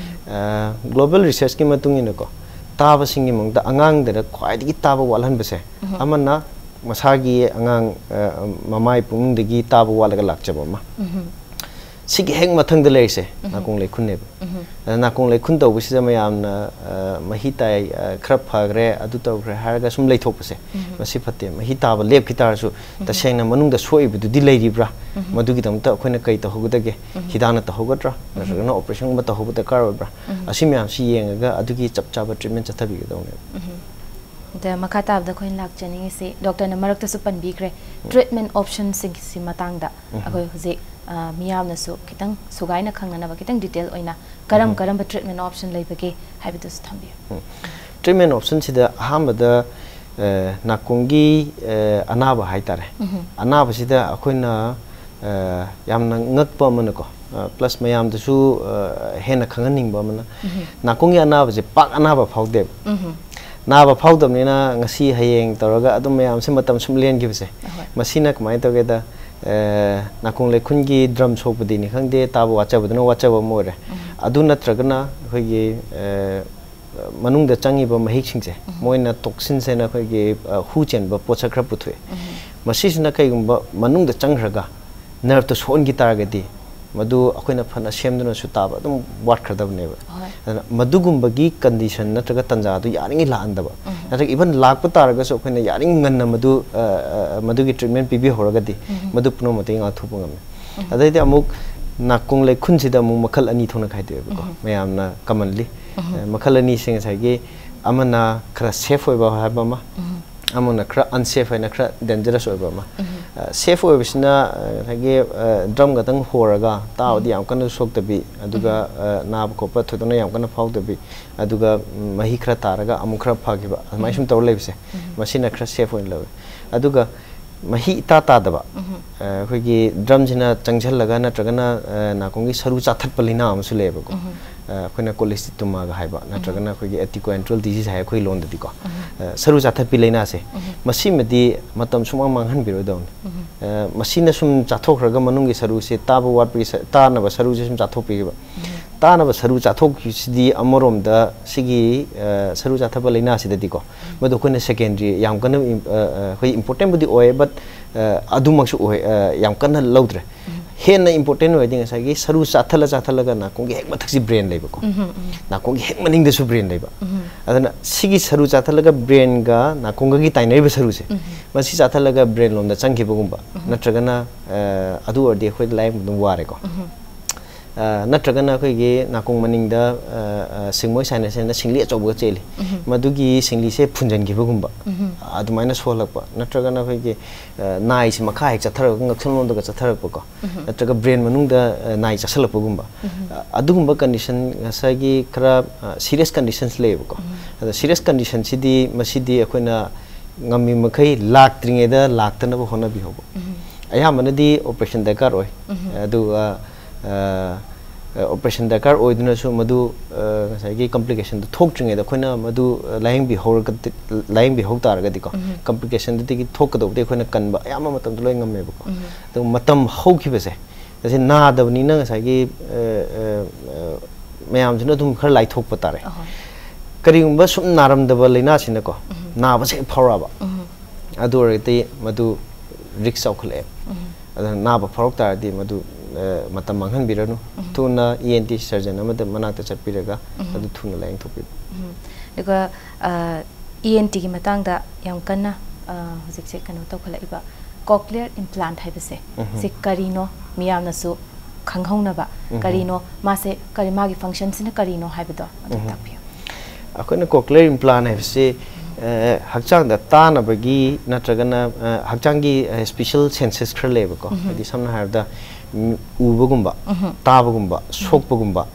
ꯑ, global researchꯀꯤ ꯃꯇꯨꯡ ꯏꯟꯅꯀꯣ, ꯇꯥꯕꯁꯤꯡꯒꯤ ꯃꯅꯨꯡꯗ ꯑꯉꯥꯡꯗꯅ ꯈ꯭ꯋꯥꯏꯗꯒꯤ ꯇꯥꯕ ꯋꯥꯠꯍꯟꯕꯁꯦ, ꯑꯃꯅ ꯃꯁꯥꯒꯤ ꯑꯉꯥꯡ, ꯑ, ꯃꯃꯥ ꯏꯄꯨꯡꯗꯒꯤ ꯇꯥꯕ ꯋꯥꯠꯂꯒ ꯂꯥꯛꯆꯕ ꯑꯃ꯫ ꯁꯤꯒꯤ ꯍꯦꯛ ꯃꯊꯪꯗ ꯂꯩꯔꯤꯁꯦ ꯅꯥꯀꯣꯡ ꯂꯩꯈꯨꯟꯅꯦꯕ꯫ ꯑꯗ ꯅꯥꯀꯣꯡ ꯂꯩꯈꯨꯟ ꯇꯧꯕꯁꯤꯗ ꯃꯌꯥꯝꯅ, ꯑ, ꯃꯍꯤ ꯇꯥꯏ, ꯑ, ꯈꯔ ꯐꯈ꯭ꯔꯦ, ꯑꯗꯨ ꯇꯧꯈ꯭ꯔꯦ ꯍꯥꯏꯔꯒ ꯁꯨꯝ ꯂꯩꯊꯣꯛꯄꯁꯦ, ꯃꯁꯤ ꯐꯠꯇꯦ꯫ ꯃꯍꯤ ꯇꯥꯕ ꯂꯦꯞꯈꯤ ꯇꯥꯔꯁꯨ, ꯇꯁꯦꯡꯅ ꯃꯅꯨꯡꯗ ꯁꯣꯛꯏꯕꯗꯨꯗꯤ ꯂꯩꯔꯤꯕ꯭ꯔꯥ? ꯃꯗꯨꯒꯤꯗꯃꯛꯇ ꯑꯩꯈꯣꯏꯅ ꯀꯔꯤ ꯇꯧꯍꯧꯒꯗꯒꯦ? ꯍꯤꯗꯥꯛꯅ ꯇꯧꯍꯧꯒꯗ꯭ꯔꯥ? ꯅꯠꯇ꯭ꯔꯒꯅ operationꯒꯨꯝꯕ ꯇꯧꯍꯧꯕ ꯗꯔꯀꯥꯔ ꯑꯣꯏꯕ꯭ꯔꯥ? ꯑꯁꯤ ꯃꯌꯥꯝꯁꯤ ꯌꯦꯡꯉꯒ ꯑꯗꯨꯒꯤ ꯆꯞ ꯆꯥꯕ treatment ꯆꯠꯊꯕꯤꯒꯗꯧꯅꯦꯕ꯫ ꯑꯗ ꯃꯈꯥ ꯇꯥꯕꯗ ꯑꯩꯈꯣꯏꯅ ꯂꯥꯛꯆꯅꯤꯡꯉꯤꯁꯤ, ꯗꯣꯛꯇꯔꯅ ꯃꯔꯛꯇꯁꯨ ꯄꯟꯕꯤꯈ꯭ꯔꯦ, treatment optionꯁꯤꯡꯁꯤ ꯃꯇꯥꯡꯗ ꯑꯩꯈꯣꯏ ꯍꯧꯖꯤꯛ, ꯑ, ꯃꯤꯌꯥꯝꯅꯁꯨ ꯈꯤꯇꯪ ꯁꯨꯒꯥꯏꯅ ꯈꯪꯅꯅꯕ ꯈꯤꯇꯪ detail ꯑꯣꯏꯅ ꯀꯔꯝ ꯀꯔꯝꯕ treatment option ꯂꯩꯕꯒꯦ ꯍꯥꯏꯕꯗꯨꯁꯨ ꯊꯝꯕꯤꯌꯨ꯫ Treatment optionꯁꯤꯗ ꯑꯍꯥꯟꯕꯗ, ꯑ, ꯅꯥꯀꯣꯡꯒꯤ, ꯑ, ꯑꯅꯥꯕ ꯍꯥꯏꯇꯥꯔꯦ꯫ ꯑꯅꯥꯕꯁꯤꯗ ꯑꯩꯈꯣꯏꯅ, ꯑ, ꯌꯥꯝꯅ ꯉꯛꯄ ꯑꯃꯅꯀꯣ, ꯑ, plus ꯃꯌꯥꯝꯗꯁꯨ, ꯑ, ꯍꯦꯟꯅ ꯈꯪꯍꯟꯅꯤꯡꯕ ꯑꯃꯅ, ꯅꯥꯀꯣꯡꯒꯤ ꯑꯅꯥꯕꯁꯦ ꯄꯥꯛ ꯑꯅꯥꯕ ꯐꯥꯎꯗꯦꯕ꯫ ꯅꯥꯕ ꯐꯥꯎꯗꯕꯅꯤꯅ ꯉꯁꯤ ꯍꯌꯦꯡ ꯇꯧꯔꯒ ꯑꯗꯨꯝ ꯃꯌꯥꯝꯁꯦ ꯃꯇꯝ ꯁꯨꯝ ꯂꯦꯟꯈꯤꯕꯁꯦ, ꯃꯁꯤꯅ ꯀꯃꯥꯏꯅ ꯇꯧꯒꯦꯗ, ꯑ, ꯅꯥꯀꯣꯡ ꯂꯩꯈꯨꯟꯒꯤ ꯗ꯭ꯔꯝ ꯁꯣꯛꯄꯗꯤꯅꯤ ꯈꯪꯗꯦ, ꯇꯥꯕ ꯋꯥꯠꯆꯕꯗꯨꯅ ꯋꯥꯠꯆꯕ ꯑꯃ ꯑꯣꯏꯔꯦ꯫ ꯑꯗꯨ ꯅꯠꯇ꯭ꯔꯒꯅ ꯑꯩꯈꯣꯏꯒꯤ, ꯑ, ꯃꯅꯨꯡꯗ ꯆꯪꯉꯤꯕ ꯃꯍꯤꯛꯁꯤꯡꯁꯦ, ꯃꯣꯏꯅ ꯇꯣꯛꯁꯤꯟꯁ ꯍꯥꯏꯅ ꯑꯩꯈꯣꯏꯒꯤ, ꯑ, ꯍꯨ ꯆꯦꯟꯕ ꯄꯣꯠꯁꯛ ꯈꯔ ꯄꯨꯊꯣꯛꯑꯦ꯫ ꯃꯁꯤꯁꯤꯅ ꯀꯩꯒꯨꯝꯕ ꯃꯅꯨꯡꯗ ꯆꯪꯈ꯭ꯔꯒ ꯅꯔꯚꯇ ꯁꯣꯛꯍꯟꯈꯤ ꯇꯥꯔꯒꯗꯤ, ꯃꯗꯨ ꯑꯩꯈꯣꯏꯅ ꯐꯅ ꯁꯦꯝꯗꯨꯅꯁꯨ ꯇꯥꯕ ꯑꯗꯨꯝ ꯋꯥꯠꯈ꯭ꯔꯗꯕꯅꯦꯕ꯫ ꯍꯣꯏ꯫ ꯑꯗꯨꯅ ꯃꯗꯨꯒꯨꯝꯕꯒꯤ ꯀꯟꯗꯤꯁꯟ ꯅꯠꯇ꯭ꯔꯒ ꯇꯥꯟꯖꯥꯗꯨ ꯌꯥꯔꯤꯉꯩ ꯂꯥꯛꯍꯟꯗꯕ, ꯅꯠꯇ꯭ꯔꯒ ꯏꯚꯟ ꯂꯥꯛꯄ ꯇꯥꯔꯒꯁꯨ ꯑꯩꯈꯣꯏꯅ ꯌꯥꯔꯤꯉꯩ ꯉꯟꯅ ꯃꯗꯨ, ꯑ, ꯑ, ꯃꯗꯨꯒꯤ ꯇ꯭ꯔꯤꯠꯃꯦꯟ ꯄꯤꯕꯤꯍꯧꯔꯒꯗꯤ ꯃꯗꯨ ꯄꯨꯝꯅꯃꯛꯇꯒꯤ ꯉꯥꯛꯊꯣꯛꯄ ꯉꯝꯃꯤ꯫ ꯑꯗꯩꯗꯤ ꯑꯃꯨꯛ ꯅꯥꯀꯣꯡ ꯂꯩꯈꯨꯟꯁꯤꯗ ꯑꯃꯨꯛ ꯃꯈꯜ ꯑꯅꯤ ꯊꯣꯛꯅ ꯈꯥꯏꯗꯣꯛꯑꯦꯕꯀꯣ, ꯃꯌꯥꯝꯅ commonly꯫ ꯑ, ꯃꯈꯜ ꯑꯅꯤꯁꯦ ꯉꯁꯥꯏꯒꯤ ꯑꯃꯅ ꯈꯔ ꯁꯦꯐ ꯑꯣꯏꯕ ꯍꯥꯏꯕ ꯑꯃ, ꯑꯃꯅ ꯈꯔ ꯑꯟꯁꯦꯐ ꯍꯥꯏꯅ ꯈꯔ ꯗꯦꯟꯖꯔꯁ ꯑꯣꯏꯕ ꯑꯃ꯫ ꯑ, ꯁꯦꯐ ꯑꯣꯏꯕꯁꯤꯅ, ꯑ, ꯉꯁꯥꯏꯒꯤ, ꯑ, ꯗ꯭ꯔꯝ ꯈꯛꯇꯪ ꯍꯣꯔꯒ ꯇꯥꯕꯗꯤ ꯌꯥꯝ ꯀꯟꯅ ꯁꯣꯛꯇꯕꯤ, ꯑꯗꯨꯒ, ꯑ, ꯅꯥꯕ ꯈꯣꯠꯄ ꯊꯣꯏꯗꯣꯛꯅ ꯌꯥꯝ ꯀꯟꯅ ꯐꯥꯎꯗꯕꯤ, ꯑꯗꯨꯒ, ꯎꯝ, ꯃꯍꯤ ꯈꯔ ꯇꯥꯔꯒ ꯑꯃꯨꯛ ꯈꯔ ꯐꯈꯤꯕ, ꯑꯗꯨꯃꯥꯏꯅ ꯁꯨꯝ ꯇꯧꯔ ꯂꯩꯕꯁꯦ, ꯃꯁꯤꯅ ꯈꯔ ꯁꯦꯐ ꯑꯣꯏꯅ ꯂꯧꯋꯤ꯫ ꯑꯗꯨꯒ ꯃꯍꯤ ꯏꯇꯥ ꯇꯥꯗꯕ, ꯑ, ꯑꯩꯈꯣꯏꯒꯤ ꯗ꯭ꯔꯝꯁꯤꯅ ꯆꯪꯁꯤꯜꯂꯒ ꯅꯠꯇ꯭ꯔꯒꯅ, ꯑ, ꯅꯥꯀꯣꯡꯒꯤ ꯁꯔꯨ ꯆꯥꯊꯠꯄ ꯂꯥꯏꯅꯥ ꯑꯃꯁꯨ ꯂꯩꯌꯦꯕꯀꯣ꯫ ꯑ, ꯑꯩꯈꯣꯏꯅ ꯀꯣꯂꯤꯁꯤꯇꯣꯃꯥꯒ ꯍꯥꯏꯕ, ꯅꯠꯇ꯭ꯔꯒꯅ ꯑꯩꯈꯣꯏꯒꯤ ꯑꯦꯇꯤꯀꯣ ꯑꯦꯟꯇ꯭ꯔꯣꯜ ꯗꯤꯖꯤꯁ ꯍꯥꯏ ꯑꯩꯈꯣꯏ ꯂꯣꯟꯗꯗꯤꯀꯣ꯫ ꯑ, ꯁꯔꯨ ꯆꯥꯊꯠꯄꯤ ꯂꯥꯏꯅꯥꯁꯦ, ꯃꯁꯤꯃꯗꯤ ꯃꯇꯝ ꯁꯨꯃꯥꯡ ꯃꯥꯡꯍꯟꯕꯤꯔꯣꯏꯗꯧꯅꯤ꯫ ꯑ, ꯃꯁꯤꯅ ꯁꯨꯝ ꯆꯥꯊꯣꯛꯈ꯭ꯔꯒ ꯃꯅꯨꯡꯒꯤ ꯁꯔꯨꯁꯦ, ꯇꯥꯕ ꯋꯥꯠꯄꯒꯤ ꯁ-, ꯇꯥꯅꯕ ꯁꯔꯨꯁꯦ ꯁꯨꯝ ꯆꯥꯊꯣꯛꯄꯤꯈꯤꯕ꯫ ꯇꯥꯅꯕ ꯁꯔꯨ ꯆꯥꯊꯣꯛꯈꯤꯕꯁꯤꯗꯤ ꯑꯃꯔꯣꯝꯗ ꯁꯤꯒꯤ, ꯑ, ꯁꯔꯨ ꯆꯥꯊꯠꯄ ꯂꯥꯏꯅꯥꯁꯤꯗꯗꯤꯀꯣ, ꯃꯗꯨ ꯑꯩꯈꯣꯏꯅ ꯁꯦꯀꯦꯟꯗꯔꯤ ꯌꯥꯝ ꯀꯟꯅ ꯏꯝ-, ꯑ, ꯑ, ꯑꯩꯈꯣꯏ ꯏꯝꯄꯣꯔꯇꯦꯟꯕꯨꯗꯤ ꯑꯣꯏ, ꯕꯠ, ꯑ, ꯑꯗꯨꯃꯛꯁꯨ ꯑꯣꯏ, ꯑ, ꯌꯥꯝ ꯀꯟꯅ ꯂꯧꯗ꯭ꯔꯦ꯫ ꯍꯦꯟꯅ ꯏꯝꯄꯣꯔꯇꯦꯟ ꯑꯣꯏꯔꯗꯤ ꯉꯁꯥꯏꯒꯤ ꯁꯔꯨ ꯆꯥꯊꯠꯂ ꯆꯥꯊꯠꯂꯒ ꯅꯥꯀꯣꯡꯒꯤ ꯍꯦꯛ ꯃꯊꯛꯁꯤ ꯕ꯭ꯔꯦꯟ ꯂꯩꯕꯀꯣ, ꯅꯥꯀꯣꯡꯒꯤ ꯍꯦꯛ ꯃꯅꯤꯡꯗꯁꯨ ꯕ꯭ꯔꯦꯟ ꯂꯩꯕ꯫ ꯑꯗꯨꯅ ꯁꯤꯒꯤ ꯁꯔꯨ ꯆꯥꯊꯠꯂꯒ ꯕ꯭ꯔꯦꯟꯒ ꯅꯥꯀꯣꯡꯒꯒꯤ ꯇꯥꯏꯅꯔꯤꯕ ꯁꯔꯨꯁꯦ, ꯃꯁꯤ ꯆꯥꯊꯠꯂꯒ ꯕ꯭ꯔꯦꯟ ꯂꯣꯝꯗ ꯆꯪꯈꯤꯕꯒꯨꯝꯕ, ꯅꯠꯇ꯭ꯔꯒꯅ, ꯑ, ꯑꯗꯨ ꯑꯣꯏꯔꯗꯤ ꯑꯩꯈꯣꯏ ꯂꯥꯏꯌꯦꯡꯕ ꯑꯗꯨꯝ ꯋꯥꯔꯦꯀꯣ꯫ ꯑ, ꯅꯠꯇ꯭ꯔꯒꯅ ꯑꯩꯈꯣꯏꯒꯤ ꯅꯥꯀꯣꯡ ꯃꯅꯤꯡꯗ, ꯑ, ꯑ, ꯁꯤꯡꯃꯣꯏ ꯁꯥꯏꯅꯁ ꯍꯥꯏꯅ ꯁꯤꯡꯂꯤ ꯑꯆꯧꯕꯒ ꯆꯦꯜꯂꯤ꯫ ꯃꯗꯨꯒꯤ ꯁꯤꯡꯂꯤꯁꯦ ꯐꯨꯟꯖꯟꯈꯤꯕꯒꯨꯝꯕ, ꯑꯗꯨꯃꯥꯏꯅ ꯁꯣꯛꯍꯜꯂꯛꯄ, ꯅꯠꯇ꯭ꯔꯒꯅ ꯑꯩꯈꯣꯏꯒꯤ, ꯑ, ꯅꯥꯏꯁꯦ ꯃꯈꯥ ꯍꯦꯛ ꯆꯠꯊꯔꯒ ꯉꯛꯁꯝ ꯂꯣꯝꯗꯒ ꯆꯠꯊꯔꯛꯄꯀꯣ, ꯅꯠꯇ꯭ꯔꯒ ꯕ꯭ꯔꯦꯟ ꯃꯅꯨꯡꯗ, ꯑ, ꯅꯥꯏ ꯆꯥꯁꯜꯂꯛꯄꯒꯨꯝꯕ, ꯑ, ꯑꯗꯨꯒꯨꯝꯕ ꯀꯟꯗꯤꯁꯟ ꯉꯁꯥꯏꯒꯤ ꯈꯔ, ꯑ, ꯁꯤꯔꯤꯌꯁ ꯀꯟꯗꯤꯁꯟꯁ ꯂꯩꯌꯦꯕꯀꯣ꯫ ꯑꯗꯣ ꯁꯤꯔꯤꯌꯁ ꯀꯟꯗꯤꯁꯟꯁꯤꯗꯤ ꯃꯁꯤꯗꯤ ꯑꯩꯈꯣꯏꯅ ꯉꯝꯃꯤ ꯃꯈꯩ ꯂꯥꯛꯇ꯭ꯔꯤꯉꯩꯗ ꯂꯥꯛꯇꯅꯕ ꯍꯣꯠꯅꯕꯤꯍꯧꯕ꯫ ꯑꯌꯥꯝꯕꯅꯗꯤ ꯑꯣꯄꯔꯦꯁꯟ ꯗꯔꯀꯥꯔ ꯑꯣꯏ꯫ ꯑꯗꯨꯒ, ꯑ, ꯑꯣꯄꯔꯦꯁꯟ ꯗꯔꯀꯥꯔ ꯑꯣꯏꯗꯨꯅꯁꯨ ꯃꯗꯨ ꯑ, ꯉꯁꯥꯏꯒꯤ ꯀꯝꯄ꯭ꯂꯤꯀꯦꯁꯟꯗꯨ ꯊꯣꯛꯇ꯭ꯔꯤꯉꯩꯗ ꯑꯩꯈꯣꯏꯅ ꯃꯗꯨ ꯑ, ꯂꯥꯌꯦꯡꯕꯤꯍꯧꯔꯒꯗꯤ, ꯂꯥꯌꯦꯡꯕꯤꯍꯧ ꯇꯥꯔꯒꯗꯤꯀꯣ, ꯀꯝꯄ꯭ꯂꯤꯀꯦꯁꯟꯗꯨꯗꯒꯤ ꯊꯣꯛꯀꯗꯧꯕꯗꯤ ꯑꯩꯈꯣꯏꯅ ꯀꯟꯕ ꯑꯌꯥꯝꯕ ꯃꯇꯝꯗ ꯂꯣꯏ ꯉꯝꯃꯦꯕꯀꯣ꯫ ꯑꯗꯨ ꯃꯇꯝ ꯍꯧꯈꯤꯕꯁꯦ, ꯉꯁꯤ ꯅꯥꯗꯕꯅꯤꯅ ꯉꯁꯥꯏꯒꯤ ꯑ, ꯑ, ꯑ, ꯃꯌꯥꯝꯁꯤꯅ ꯑꯗꯨꯝ ꯈꯔ ꯂꯥꯏꯊꯣꯛꯄ ꯇꯥꯔꯦ꯫ ꯀꯔꯤꯒꯨꯝꯕ ꯁꯨꯝ ꯅꯥꯔꯝꯗꯕ ꯂꯥꯏꯅꯥꯁꯤꯅꯀꯣ, ꯅꯥꯕꯁꯦ ꯍꯦꯛ ꯐꯥꯎꯔꯛꯑꯕ, ꯑꯗꯨ ꯑꯣꯏꯔꯒꯗꯤ ꯃꯗꯨ ꯔꯤꯛꯁ ꯆꯥꯎꯈꯠꯂꯛꯑꯦ꯫ ꯑꯗꯨꯅ ꯅꯥꯕ ꯐꯥꯎꯔꯛ ꯇꯥꯔꯗꯤ ꯃꯗꯨ ꯑ, ꯃꯇꯝ ꯃꯥꯡꯍꯟꯕꯤꯔꯅꯨ꯫ ꯊꯨꯅ ꯏ ꯑꯦꯟ ꯇꯤ ꯁꯔꯖꯟ ꯑꯃꯗ ꯃꯅꯥꯛꯇ ꯆꯠꯄꯤꯔꯒ ꯑꯗꯨ ꯊꯨꯅ ꯂꯥꯌꯦꯡꯊꯣꯛꯄꯤꯌꯨ꯫ ꯑꯗꯨꯒ ꯏ ꯑꯦꯟ ꯇꯤꯒꯤ ꯃꯇꯥꯡꯗ ꯌꯥꯝ ꯀꯟꯅ ꯑ, ꯍꯧꯖꯤꯛꯁꯦ ꯀꯩꯅꯣ ꯇꯧꯈꯠꯂꯛꯏꯕ ꯀꯣꯀ꯭ꯂꯤꯌꯔ ꯏꯝꯄ꯭ꯂꯥꯟꯠ ꯍꯥꯏꯕꯁꯦ, ꯁꯤ ꯀꯔꯤꯅꯣ, ꯃꯤꯌꯥꯝꯅꯁꯨ ꯈꯪꯍꯧꯅꯕ, ꯀꯔꯤꯅꯣ ꯃꯥꯁꯦ, ꯀꯔꯤ, ꯃꯥꯒꯤ ꯐꯪꯁꯟꯁꯤꯅ ꯀꯔꯤꯅꯣ ꯍꯥꯏꯕꯗꯣ ꯑꯗꯨ ꯇꯥꯛꯄꯤꯌꯨ꯫ ꯑꯩꯈꯣꯏꯅ ꯀꯣꯀ꯭ꯂꯤꯌꯔ ꯏꯝꯄ꯭ꯂꯥꯟ ꯍꯥꯏꯕꯁꯤ ꯑ, ꯍꯛꯆꯥꯡꯗ ꯇꯥꯅꯕꯒꯤ ꯅꯠꯇ꯭ꯔꯒꯅ ꯑ, ꯍꯛꯆꯥꯡꯒꯤ ꯁ꯭ꯄꯦꯁꯤꯌꯦꯜ ꯁꯦꯟꯁꯦꯁ ꯈꯔ ꯂꯩꯌꯦꯕꯀꯣ꯫ ꯍꯥꯏꯗꯤ ꯁꯝꯅ ꯍꯥꯏꯔꯕꯗ ꯎꯕꯒꯨꯝꯕ, ꯇꯥꯕꯒꯨꯝꯕ, ꯁꯣꯛꯄꯒꯨꯝꯕ,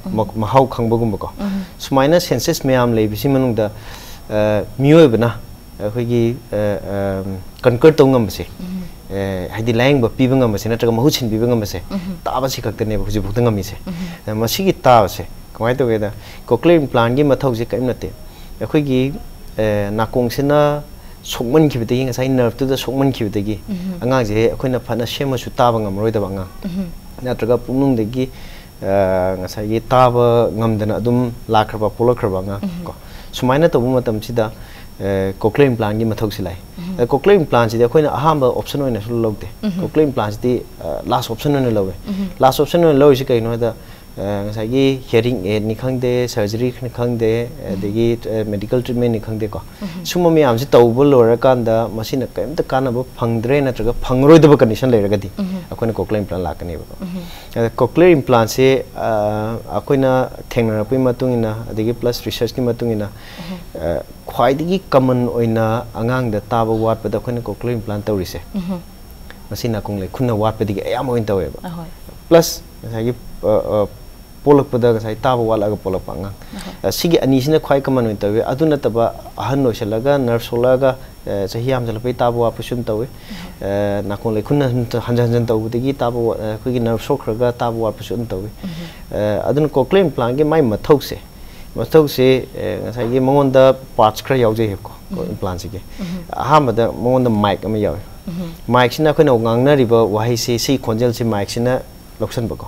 ꯃꯍꯥꯎ ꯈꯪꯕꯒꯨꯝꯕꯀꯣ꯫ ꯁꯨꯃꯥꯏꯅ ꯁꯦꯟꯁꯦꯁ ꯃꯌꯥꯝ ꯂꯩꯕꯁꯤ ꯃꯅꯨꯡꯗ ꯃꯤꯑꯣꯏꯕꯅ ꯑꯩꯈꯣꯏꯒꯤ ꯀꯟꯀꯔ ꯇꯧ ꯉꯝꯕꯁꯦ, ꯍꯥꯏꯗꯤ ꯂꯥꯌꯦꯡꯕ ꯄꯤꯕ ꯉꯝꯕꯁꯦ ꯅꯠꯇ꯭ꯔꯒ ꯃꯍꯨꯠ ꯁꯤꯟꯕꯤꯕ ꯉꯝꯕꯁꯦ, ꯇꯥꯕꯁꯤ ꯈꯛꯇꯅꯦꯕ ꯍꯧꯖꯤꯛꯐꯥꯎꯗ ꯉꯝꯃꯤꯁꯦ꯫ ꯃꯁꯤꯒꯤ ꯇꯥꯕꯁꯦ ꯀꯃꯥꯏꯅ ꯇꯧꯒꯦꯗ, ꯀꯣꯀ꯭ꯂꯤꯌꯔ ꯏꯝꯄ꯭ꯂꯥꯟꯒꯤ ꯃꯊꯧꯁꯦ ꯀꯔꯤꯝ ꯅꯠꯇꯦ꯫ ꯑꯩꯈꯣꯏꯒꯤ ꯅꯥꯀꯣꯡꯁꯤꯅ ꯁꯣꯛꯃꯟꯈꯤꯕꯗꯒꯤ, ꯉꯁꯥꯏ ꯅꯔꯚꯇꯨꯗ ꯁꯣꯛꯃꯟꯈꯤꯕꯗꯒꯤ ꯑꯉꯥꯡꯁꯦ ꯑꯩꯈꯣꯏꯅ ꯐꯅ ꯁꯦꯝꯃꯁꯨ ꯇꯥꯕ ꯉꯝꯃꯔꯣꯏꯗꯕ ꯑꯉꯥꯡ, ꯅꯠꯇ꯭ꯔꯒ ꯄꯨꯛꯅꯨꯡꯗꯒꯤ ꯉꯁꯥꯏꯒꯤ ꯇꯥꯕ ꯉꯝꯗꯅ ꯑꯗꯨꯝ ꯂꯥꯛꯈ꯭ꯔꯕ, ꯄꯣꯛꯂꯛꯈ꯭ꯔꯕ ꯑꯉꯥꯡ ꯀꯣ, ꯁꯨꯃꯥꯏꯅ ꯇꯧꯕ ꯃꯇꯝꯁꯤꯗ ꯀꯣꯀ꯭ꯂꯤꯌꯔ ꯏꯝꯄ꯭ꯂꯥꯟꯒꯤ ꯃꯊꯧꯁꯤ ꯂꯥꯛꯏ꯫ ꯀꯣꯀ꯭ꯂꯤꯌꯔ ꯏꯝꯄ꯭ꯂꯥꯟꯁꯤꯗꯤ ꯑꯩꯈꯣꯏꯅ ꯑꯍꯥꯟꯕ ꯑꯣꯞꯁꯟ ꯑꯣꯏꯅꯁꯨ ꯂꯧꯗꯦ꯫ ꯀꯣꯀ꯭ꯂꯤꯌꯔ ꯏꯝꯄ꯭ꯂꯥꯟꯁꯤꯗꯤ ꯂꯥꯁ ꯑꯣꯞꯁꯟ ꯑꯣꯏꯅ ꯂꯧꯋꯦ꯫ ꯂꯥꯁ ꯑꯣꯞꯁꯟ ꯑꯣꯏꯅ ꯂꯧꯔꯤꯁꯤ ꯀꯩꯅꯣ ꯍꯥꯏꯗ, ꯉꯁꯥꯏꯒꯤ ꯍꯤꯌꯔꯤꯡ ꯑꯦꯗꯅꯤ ꯈꯪꯗꯦ, ꯁꯔꯖꯔꯤꯅꯤ ꯈꯪꯗꯦ, ꯑꯗꯒꯤ ꯃꯦꯗꯤꯀꯦꯜ ꯇ꯭ꯔꯤꯠꯃꯦꯟꯅꯤ ꯈꯪꯗꯦꯀꯣ, ꯁꯨꯝꯕ ꯃꯌꯥꯝꯁꯤ ꯇꯧꯕ ꯂꯣꯏꯔꯀꯥꯟꯗ ꯃꯁꯤꯅ ꯀꯔꯤꯝꯇ ꯀꯥꯟꯅꯕ ꯐꯪꯗ꯭ꯔꯦ ꯅꯠꯇ꯭ꯔꯒ ꯐꯪꯉꯔꯣꯏꯗꯕ ꯀꯟꯗꯤꯁꯟ ꯂꯩꯔꯒꯗꯤ ꯑꯩꯈꯣꯏꯅ ꯀꯣꯀ꯭ꯂꯤꯌꯔ ꯏꯝꯄ꯭ꯂꯥꯟ ꯂꯥꯛꯀꯅꯦꯕꯀꯣ꯫ ꯑꯗ ꯀꯣꯀ꯭ꯂꯤꯌꯔ ꯏꯝꯄ꯭ꯂꯥꯟꯁꯦ ꯑꯩꯈꯣꯏꯅ ꯊꯦꯡꯅꯔꯛꯄꯒꯤ ꯃꯇꯨꯡ ꯏꯟꯅ, ꯑꯗꯒꯤ ꯄ꯭ꯂꯁ ꯔꯤꯁꯔꯁꯀꯤ ꯃꯇꯨꯡ ꯏꯟꯅ, ꯈ꯭ꯋꯥꯏꯗꯒꯤ ꯀꯃꯟ ꯑꯣꯏꯅ ꯑꯉꯥꯡꯗ ꯇꯥꯕ ꯋꯥꯠꯄꯗ ꯑꯩꯈꯣꯏꯅ ꯀꯣꯀ꯭ꯂꯤꯌꯔ ꯏꯝꯄ꯭ꯂꯥꯟ ꯇꯧꯔꯤꯁꯦ, ꯃꯁꯤ ꯅꯥꯀꯣꯡ ꯂꯩꯈꯨꯅ ꯋꯥꯠꯄꯗꯒꯤ ꯑꯌꯥꯝꯕ ꯑꯣꯏꯅ ꯇꯧꯋꯦꯕ꯫ ꯄ꯭ꯂꯁ ꯉꯁꯥꯏꯒꯤ ꯄꯣꯛꯂꯛꯄꯗ ꯉꯁꯥꯏ ꯇꯥꯕ ꯋꯥꯠꯂꯒ ꯄꯣꯛꯂꯛꯄ ꯑꯉꯥꯡ, ꯁꯤꯒꯤ ꯑꯅꯤꯁꯤꯅ ꯈ꯭ꯋꯥꯏ ꯀꯃꯟ ꯑꯣꯏꯅ ꯇꯧꯋꯤ꯫ ꯑꯗꯨ ꯅꯠꯇꯕ ꯑꯍꯟ ꯑꯣꯏꯁꯜꯂꯒ ꯅꯔꯚ ꯁꯣꯛꯂꯛꯑꯒ ꯑ, ꯆꯍꯤ ꯌꯥꯝꯁꯤꯜꯂꯛꯄꯩ ꯇꯥꯕ ꯋꯥꯠꯄꯁꯨ ꯑꯗꯨꯝ ꯇꯧꯏ꯫ ꯑ, ꯅꯥꯀꯣꯡ ꯂꯩꯈꯨꯅ ꯍꯟꯖ-, ꯍꯟꯖꯟ ꯍꯟꯖꯟ ꯇꯧꯕꯗꯒꯤ ꯇꯥꯕ ꯋꯥ-, ꯑ, ꯑꯩꯈꯣꯏꯒꯤ ꯅꯔꯚ ꯁꯣꯛꯈ꯭ꯔꯒ ꯇꯥꯕ ꯋꯥꯠꯄꯁꯨ ꯑꯗꯨꯝ ꯇꯧꯏ꯫ ꯑ, ꯑꯗꯨꯅ cochlear implantꯒꯤ ꯃꯥꯏ ꯃꯊꯧꯁꯦ, ꯃꯊꯧꯁꯦ, ꯑ, ꯉꯁꯥꯏꯒꯤ ꯃꯉꯣꯟꯗ parts ꯈꯔ ꯌꯥꯎꯖꯩꯌꯦꯕꯀꯣ, implantꯁꯤꯒꯤ꯫ ꯑꯍꯥꯟꯕꯗ ꯃꯉꯣꯟꯗ mic ꯑꯃ ꯌꯥꯎꯏ꯫ Micꯁꯤꯅ ꯑꯩꯈꯣꯏꯅ ꯉꯥꯡꯅꯔꯤꯕ ꯋꯥꯍꯩꯁꯦ, ꯁꯤ ꯈꯣꯟꯖꯦꯜꯁꯦ micꯁꯤꯅ ꯂꯧꯁꯟꯕꯀꯣ꯫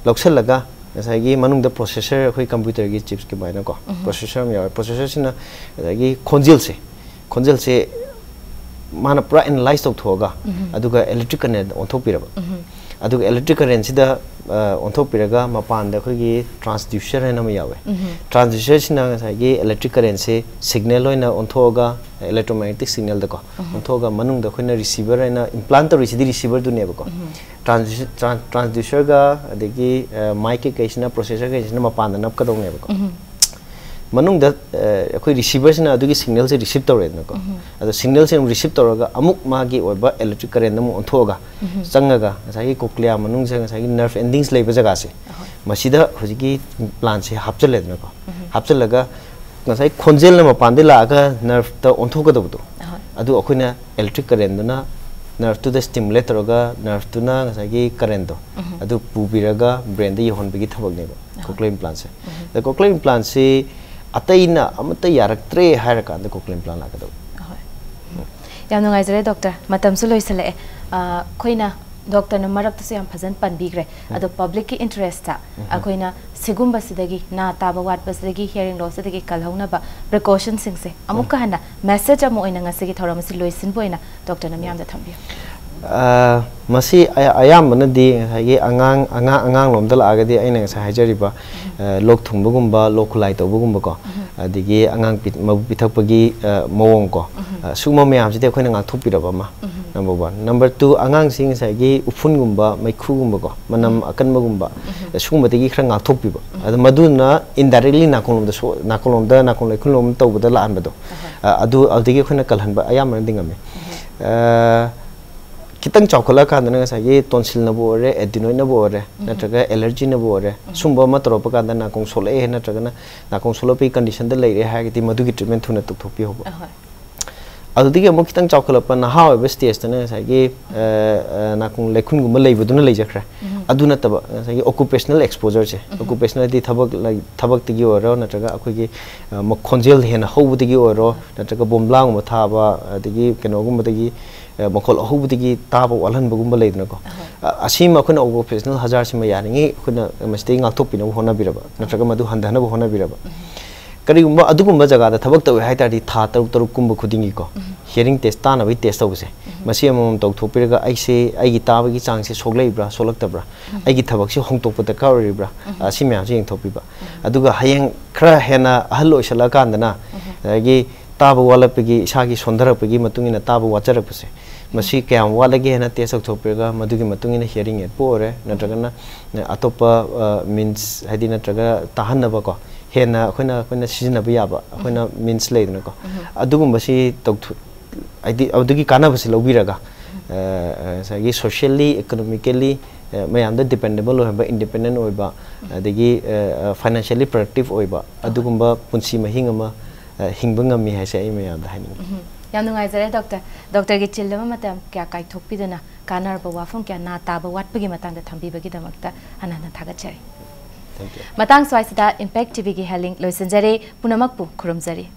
ꯂꯧꯁꯜꯂꯒ ꯉꯁꯥꯏꯒꯤ ꯃꯅꯨꯡꯗ processor, ꯑꯩꯈꯣꯏ computerꯒꯤ chipsꯀꯤ ꯑꯗꯨꯃꯥꯏꯅꯀꯣ, processor ꯑꯃ ꯌꯥꯎꯋꯦ꯫ Processorꯁꯤꯅ ꯉꯁꯥꯏꯒꯤ ꯈꯣꯟꯖꯦꯜꯁꯦ, ꯈꯣꯟꯖꯦꯜꯁꯦ ꯃꯥꯅ ꯄꯨꯔꯥ analyze ꯇꯧꯊꯣꯛꯑꯒ, ꯑꯗꯨꯒ electric currentꯗ ꯑꯣꯟꯊꯣꯛꯄꯤꯔꯕ꯫ ꯑꯗꯨꯒ electric currentꯁꯤꯗ, ꯑ, ꯑꯣꯟꯊꯣꯛꯄꯤꯔꯒ ꯃꯄꯥꯟꯗ ꯑꯩꯈꯣꯏꯒꯤ transducer ꯍꯥꯏꯅ ꯑꯃ ꯌꯥꯎꯋꯦ꯫ Transducerꯁꯤꯅ ꯉꯁꯥꯏꯒꯤ electric currentꯁꯦ signal ꯑꯣꯏꯅ ꯑꯣꯟꯊꯣꯛꯑꯒ, electromagnetic signalꯗꯀꯣ, ꯑꯣꯟꯊꯣꯛꯑꯒ ꯃꯅꯨꯡꯗ ꯑꯩꯈꯣꯏꯅ receiver ꯍꯥꯏꯅ implant ꯇꯧꯔꯤꯁꯤꯗꯤ receiverꯗꯨꯅꯦꯕꯀꯣ꯫ Transi-, tran-, transducerꯒ ꯑꯗꯒꯤ, ꯑ, mic ꯀꯩꯀꯩꯁꯤꯅ, processor ꯀꯩꯁꯤꯅ ꯃꯄꯥꯟꯗ ꯅꯞꯀꯗꯧꯅꯦꯕꯀꯣ꯫ ꯃꯅꯨꯡꯗ, ꯑ, ꯑꯩꯈꯣꯏ receiverꯁꯤꯅ ꯑꯗꯨꯒꯤ signalꯁꯦ receive ꯇꯧꯔꯦꯗꯅꯀꯣ꯫ ꯑꯗꯣ signalꯁꯦ ꯑꯃꯨꯛ receive ꯇꯧꯔꯒ ꯑꯃꯨꯛ ꯃꯥꯒꯤ ꯑꯣꯏꯕ electric currentꯗ ꯑꯃꯨꯛ ꯑꯣꯟꯊꯣꯛꯑꯒ, ꯆꯪꯉꯒ ꯉꯁꯥꯏꯒꯤ cochlea ꯃꯅꯨꯡꯁꯤꯗ ꯉꯁꯥꯏꯒꯤ nerve endings ꯂꯩꯕ ꯖꯒꯥꯁꯦ, ꯃꯁꯤꯗ ꯍꯧꯖꯤꯛꯀꯤ implantꯁꯦ ꯍꯥꯞꯆꯜꯂꯦꯗꯅꯀꯣ꯫ ꯍꯥꯞꯆꯜꯂꯒ ꯉꯁꯥꯏ ꯈꯣꯟꯖꯦꯜꯅ ꯃꯄꯥꯟꯗꯒꯤ ꯂꯥꯛꯑꯒ nerveꯇ ꯑꯣꯟꯊꯣꯛꯀꯗꯕꯗꯣ, ꯑꯗꯨ ꯑꯩꯈꯣꯏꯅ electric currentꯗꯨꯅ nerveꯇꯨꯗ stimulate ꯇꯧꯔꯒ nerveꯇꯨꯅ ꯉꯁꯥꯏꯒꯤ currentꯗꯣ ꯑꯗꯨ ꯄꯨꯕꯤꯔꯒ brainꯗ ꯌꯧꯍꯟꯕꯒꯤ ꯊꯕꯛꯅꯦꯕ cochlear implantꯁꯦ꯫ ꯑꯗ cochlear implantꯁꯤ ꯑꯇꯩꯅ ꯑꯃꯠꯇ ꯌꯥꯔꯛꯇ꯭ꯔꯦ ꯍꯥꯏꯔꯀꯥꯟꯗ cochlear implant ꯂꯥꯛꯀꯗꯧꯕ꯫ ꯌꯥꯝ ꯅꯨꯡꯉꯥꯏꯖꯔꯦ doctor, ꯃꯇꯝꯁꯨ ꯂꯣꯏꯁꯤꯜꯂꯛꯑꯦ꯫ ꯑ, ꯑꯩꯈꯣꯏꯅ doctorꯅ ꯃꯔꯛꯇꯁꯨ ꯌꯥꯝ ꯐꯖꯅ ꯄꯟꯕꯤꯈ꯭ꯔꯦ꯫ ꯑꯗꯣ publicꯀꯤ interestꯇ ꯑꯩꯈꯣꯏꯅ ꯁꯤꯒꯨꯝꯕꯁꯤꯗꯒꯤ, ꯅꯥ ꯇꯥꯕ ꯋꯥꯠꯄꯁꯤꯗꯒꯤ, hearing lossꯁꯤꯗꯒꯤ ꯀꯜꯍꯧꯅꯕ precautionꯁꯤꯡꯁꯦ ꯑꯃꯨꯛꯀ ꯍꯟꯅ message ꯑꯃ ꯑꯣꯏꯅ ꯉꯁꯤꯒꯤ ꯊꯧꯔꯝ ꯑꯁꯤ ꯂꯣꯏꯁꯤꯟꯕ ꯑꯣꯏꯅ doctorꯅ ꯃꯤꯌꯥꯝꯗ ꯊꯝꯕꯤꯌꯨ꯫ ꯑ, ꯃꯁꯤ ꯑꯌꯥ-, ꯑꯌꯥꯝꯕꯅꯗꯤ ꯉꯁꯥꯏꯒꯤ ꯑꯉꯥꯡ, ꯑꯉꯥꯡ, ꯑꯉꯥꯡ ꯂꯣꯝꯗ ꯂꯥꯛꯑꯒꯗꯤ ꯑꯩꯅ ꯉꯁꯥꯏ ꯍꯥꯏꯖꯔꯤꯕ, ꯑ, ꯂꯣꯛ ꯊꯨꯡꯕꯒꯨꯝꯕ, ꯂꯣꯛ ꯈꯨꯂꯥꯏ ꯇꯧꯕꯒꯨꯝꯕꯀꯣ, ꯑꯗꯒꯤ ꯑꯉꯥꯡ ꯄꯤ-, ꯃꯕꯨꯛ ꯄꯤꯊꯛꯄꯒꯤ, ꯑ, ꯃꯑꯣꯡꯀꯣ, ꯑ, ꯁꯤꯒꯨꯝꯕ ꯃꯌꯥꯝꯁꯤꯗꯤ ꯑꯩꯈꯣꯏꯅ ꯉꯥꯛꯊꯣꯛꯄꯤꯔꯕ ꯑꯃ, number one꯫ Number two, ꯑꯉꯥꯡꯁꯤ ꯉꯁꯥꯏꯒꯤ ꯎꯐꯨꯟꯒꯨꯝꯕ, ꯃꯩꯈꯨꯒꯨꯝꯕꯀꯣ, ꯃꯅꯝ ꯑꯀꯟꯕꯒꯨꯝꯕ, ꯑ, ꯁꯤꯒꯨꯝꯕꯗꯒꯤ ꯈꯔ ꯉꯥꯛꯊꯣꯛꯄꯤꯕ꯫ ꯑꯗꯣ ꯃꯗꯨꯅ indirectly ꯅꯥꯀꯣꯡꯂꯣꯝꯗ ꯁꯣ-, ꯅꯥꯀꯣꯡꯂꯣꯝꯗ, ꯅꯥꯀꯣꯡ ꯂꯩꯈꯨꯟꯂꯣꯝ ꯇꯧꯕꯗ ꯂꯥꯛꯍꯟꯕꯗꯣ, ꯑ, ꯑꯗꯨ, ꯑꯗꯨꯗꯒꯤ ꯑꯩꯈꯣꯏꯅ ꯀꯜꯍꯟꯕ ꯑꯌꯥꯝꯕꯅꯗꯤ ꯉꯝꯃꯤ꯫ ꯑ, ꯈꯤꯇꯪ ꯆꯥꯎꯈꯠꯂꯛꯑꯀꯥꯟꯗꯅ ꯉꯁꯥꯏꯒꯤ tonsilꯅꯕꯨ ꯑꯣꯏꯔꯦ, adenoidꯅꯕꯨ ꯑꯣꯏꯔꯦ, ꯅꯠꯇ꯭ꯔꯒ allergyꯅꯕꯨ ꯑꯣꯏꯔꯦ, ꯁꯨꯝꯕ ꯑꯃ ꯇꯧꯔꯛꯄ ꯀꯥꯟꯗ ꯅꯥꯀꯣꯡ ꯁꯣꯛꯂꯛꯑꯦ ꯅꯠꯇ꯭ꯔꯒꯅ ꯅꯥꯀꯣꯡ ꯁꯣꯛꯂꯛꯄꯒꯤ conditionꯗ ꯂꯩꯔꯦ ꯍꯥꯏꯔꯒꯗꯤ ꯃꯗꯨꯒꯤ treatment ꯊꯨꯅ ꯇꯧꯊꯣꯛꯄꯤꯍꯧꯕ꯫ ꯑꯍꯣꯏ꯫ ꯑꯗꯨꯗꯒꯤ ꯑꯃꯨꯛ ꯈꯤꯇꯪ ꯆꯥꯎꯈꯠꯂꯛꯄ ꯅꯍꯥ ꯑꯣꯏꯕ ꯁ꯭ꯇꯦꯖꯇꯅ ꯉꯁꯥꯏꯒꯤ, ꯑ, ꯑ, ꯅꯥꯀꯣꯡ ꯂꯩꯈꯨꯟꯒꯨꯝꯕ ꯂꯩꯕꯗꯨꯅ ꯂꯩꯖꯈ꯭ꯔꯦ꯫ ꯑꯗꯨ ꯅꯠꯇꯕ ꯉꯁꯥꯏꯒꯤ occupational exposureꯁꯦ, occupational ꯍꯥꯏꯗꯤ ꯊꯕꯛ ꯂꯥꯏ-, ꯊꯕꯛꯇꯒꯤ ꯑꯣꯏꯔꯣ, ꯅꯠꯇ꯭ꯔꯒ ꯑꯩꯈꯣꯏꯒꯤ, ꯑ, ꯃ-, ꯈꯣꯟꯖꯦꯜ ꯍꯦꯟꯅ ꯍꯧꯕꯗꯒꯤ ꯑꯣꯏꯔꯣ, ꯅꯠꯇ꯭ꯔꯒ ꯕꯣꯝꯕ꯭ꯂꯥꯒꯨꯝꯕ ꯊꯥꯕ, ꯑꯗꯒꯤ ꯀꯩꯅꯣꯒꯨꯝꯕꯗꯒꯤ, ꯑ, ꯃꯈꯣꯜ ꯑꯍꯧꯕꯗꯒꯤ ꯇꯥꯕ ꯋꯥꯠꯍꯟꯕꯒꯨꯝꯕ ꯂꯩꯗꯅꯀꯣ꯫ ꯑ, ꯑꯁꯤꯃ ꯑꯩꯈꯣꯏꯅ occupational hazardꯁꯤꯃ ꯌꯥꯔꯤꯉꯩ ꯑꯩꯈꯣꯏꯅ ꯃꯁꯤꯗꯒꯤ ꯉꯥꯛꯊꯣꯛꯄꯤꯅꯕ ꯍꯣꯠꯅꯕꯤꯔꯕ, ꯅꯠꯇ꯭ꯔꯒ ꯃꯗꯨ ꯍꯟꯊꯅꯕ ꯍꯣꯠꯅꯕꯤꯔꯕ꯫ ꯀꯔꯤꯒꯨꯝꯕ ꯑꯗꯨꯒꯨꯝꯕ ꯖꯒꯥꯗ ꯊꯕꯛ ꯇꯧꯋꯦ ꯍꯥꯏ ꯇꯥꯔꯗꯤ ꯊꯥ ꯇꯔꯨꯛ ꯇꯔꯨꯛ ꯀꯨꯝꯕ ꯈꯨꯗꯤꯡꯒꯤꯀꯣ, hearing test, ꯇꯥꯅꯕꯒꯤ test ꯇꯧꯕꯁꯦ, ꯃꯁꯤ ꯑꯃꯃꯝ ꯇꯧꯊꯣꯛꯄꯤꯔꯒ ꯑꯩꯁꯦ, ꯑꯩꯒꯤ ꯇꯥꯕꯒꯤ ꯆꯥꯡꯁꯦ ꯁꯣꯛꯂꯛꯏꯕ꯭ꯔꯥ, ꯁꯣꯛꯂꯛꯇꯕ꯭ꯔꯥ, ꯑꯩꯒꯤ ꯊꯕꯛꯁꯦ ꯍꯣꯡꯗꯣꯛꯄ ꯗꯔꯀꯥꯔ ꯑꯣꯏꯔꯤꯕ꯭ꯔꯥ, ꯑ, ꯁꯤ ꯃꯌꯥꯝꯁꯦ ꯌꯦꯡꯊꯣꯛꯄꯤꯕ꯫ ꯑꯗꯨꯒ ꯍꯌꯦꯡ ꯈꯔ ꯍꯦꯟꯅ ꯑꯍꯜ ꯑꯣꯏꯁꯜꯂꯛꯑꯀꯥꯟꯗꯅ, ꯑꯗꯒꯤ ꯇꯥꯕ ꯋꯥꯠꯂꯛꯄꯒꯤ, ꯏꯁꯥꯒꯤ ꯁꯣꯟꯊꯔꯛꯄꯒꯤ ꯃꯇꯨꯡ ꯏꯟꯅ ꯇꯥꯕ ꯋꯥꯠꯆꯔꯛꯄꯁꯦ, ꯃꯁꯤ ꯀꯌꯥꯝ ꯋꯥꯠꯂꯒꯦ ꯍꯥꯏꯅ test ꯇꯧꯊꯣꯛꯄꯤꯔꯒ, ꯃꯗꯨꯒꯤ ꯃꯇꯨꯡ ꯏꯟꯅ hearing aidꯄꯨ ꯑꯣꯏꯔꯦ, ꯅꯠꯇ꯭ꯔꯒꯅ ꯑꯇꯣꯞꯄ, ꯑ, means, ꯍꯥꯏꯗꯤ, ꯅꯠꯇ꯭ꯔꯒ ꯇꯥꯍꯟꯅꯕꯀꯣ, ꯍꯦꯟꯅ ꯑꯩꯈꯣꯏꯅ, ꯑꯩꯈꯣꯏꯅ ꯁꯤꯖꯤꯟꯅꯕ ꯌꯥꯕ, ꯑꯩꯈꯣꯏꯅ means ꯂꯩꯗꯅꯀꯣ, ꯑꯗꯨꯒꯨꯝꯕꯁꯤ ꯇꯧꯊꯣꯛ-, ꯍꯥꯏꯗꯤ, ꯑꯗꯨꯒꯤ ꯀꯥꯟꯅꯕꯁꯤ ꯂꯧꯕꯤꯔꯒ, ꯑ, ꯑ, ꯉꯁꯥꯏꯒꯤ socially, economically, ꯑ, ꯃꯌꯥꯝꯗ dependable ꯑꯣꯏꯍꯟꯕ, independent ꯑꯣꯏꯕ, ꯑꯗꯒꯤ, ꯑ, ꯑ, financially productive ꯑꯣꯏꯕ, ꯑꯗꯨꯒꯨꯝꯕ ꯄꯨꯟꯁꯤ ꯃꯍꯤꯡ ꯑꯃ, ꯑ, ꯍꯤꯡꯕ ꯉꯝꯃꯤ ꯍꯥꯏꯁꯦ ꯑꯩ ꯃꯌꯥꯝꯗ ꯍꯥꯏꯅꯤꯡꯉꯤ꯫ ꯎꯝ, ꯌꯥꯝ ꯅꯨꯡꯉꯥꯏꯖꯔꯦ, doctor꯫ Doctorꯒꯤ ꯆꯤꯜꯂꯕ ꯃꯇꯝ ꯀꯌꯥ ꯀꯥꯏꯊꯣꯛꯄꯤꯗꯨꯅ ꯀꯥꯟꯅꯔꯕ ꯋꯥꯐꯝ ꯀꯌꯥ, ꯅꯥ ꯇꯥꯕ ꯋꯥꯠꯄꯒꯤ ꯃꯇꯥꯡꯗ ꯊꯝꯕꯤꯕꯒꯤꯗꯃꯛꯇ ꯍꯟꯅ ꯍꯟꯅ ꯊꯥꯒꯠꯆꯔꯤ꯫ Thank you꯫ ꯃꯇꯥꯡ ꯁ꯭ꯋꯥꯏꯁꯤꯗ Impact TVꯒꯤ ꯍꯦꯂꯤꯡ ꯂꯣꯏꯁꯤꯟꯖꯔꯦ꯫ ꯄꯨꯝꯅꯃꯛꯄꯨ ꯈꯨꯔꯨꯝꯖꯔꯤ꯫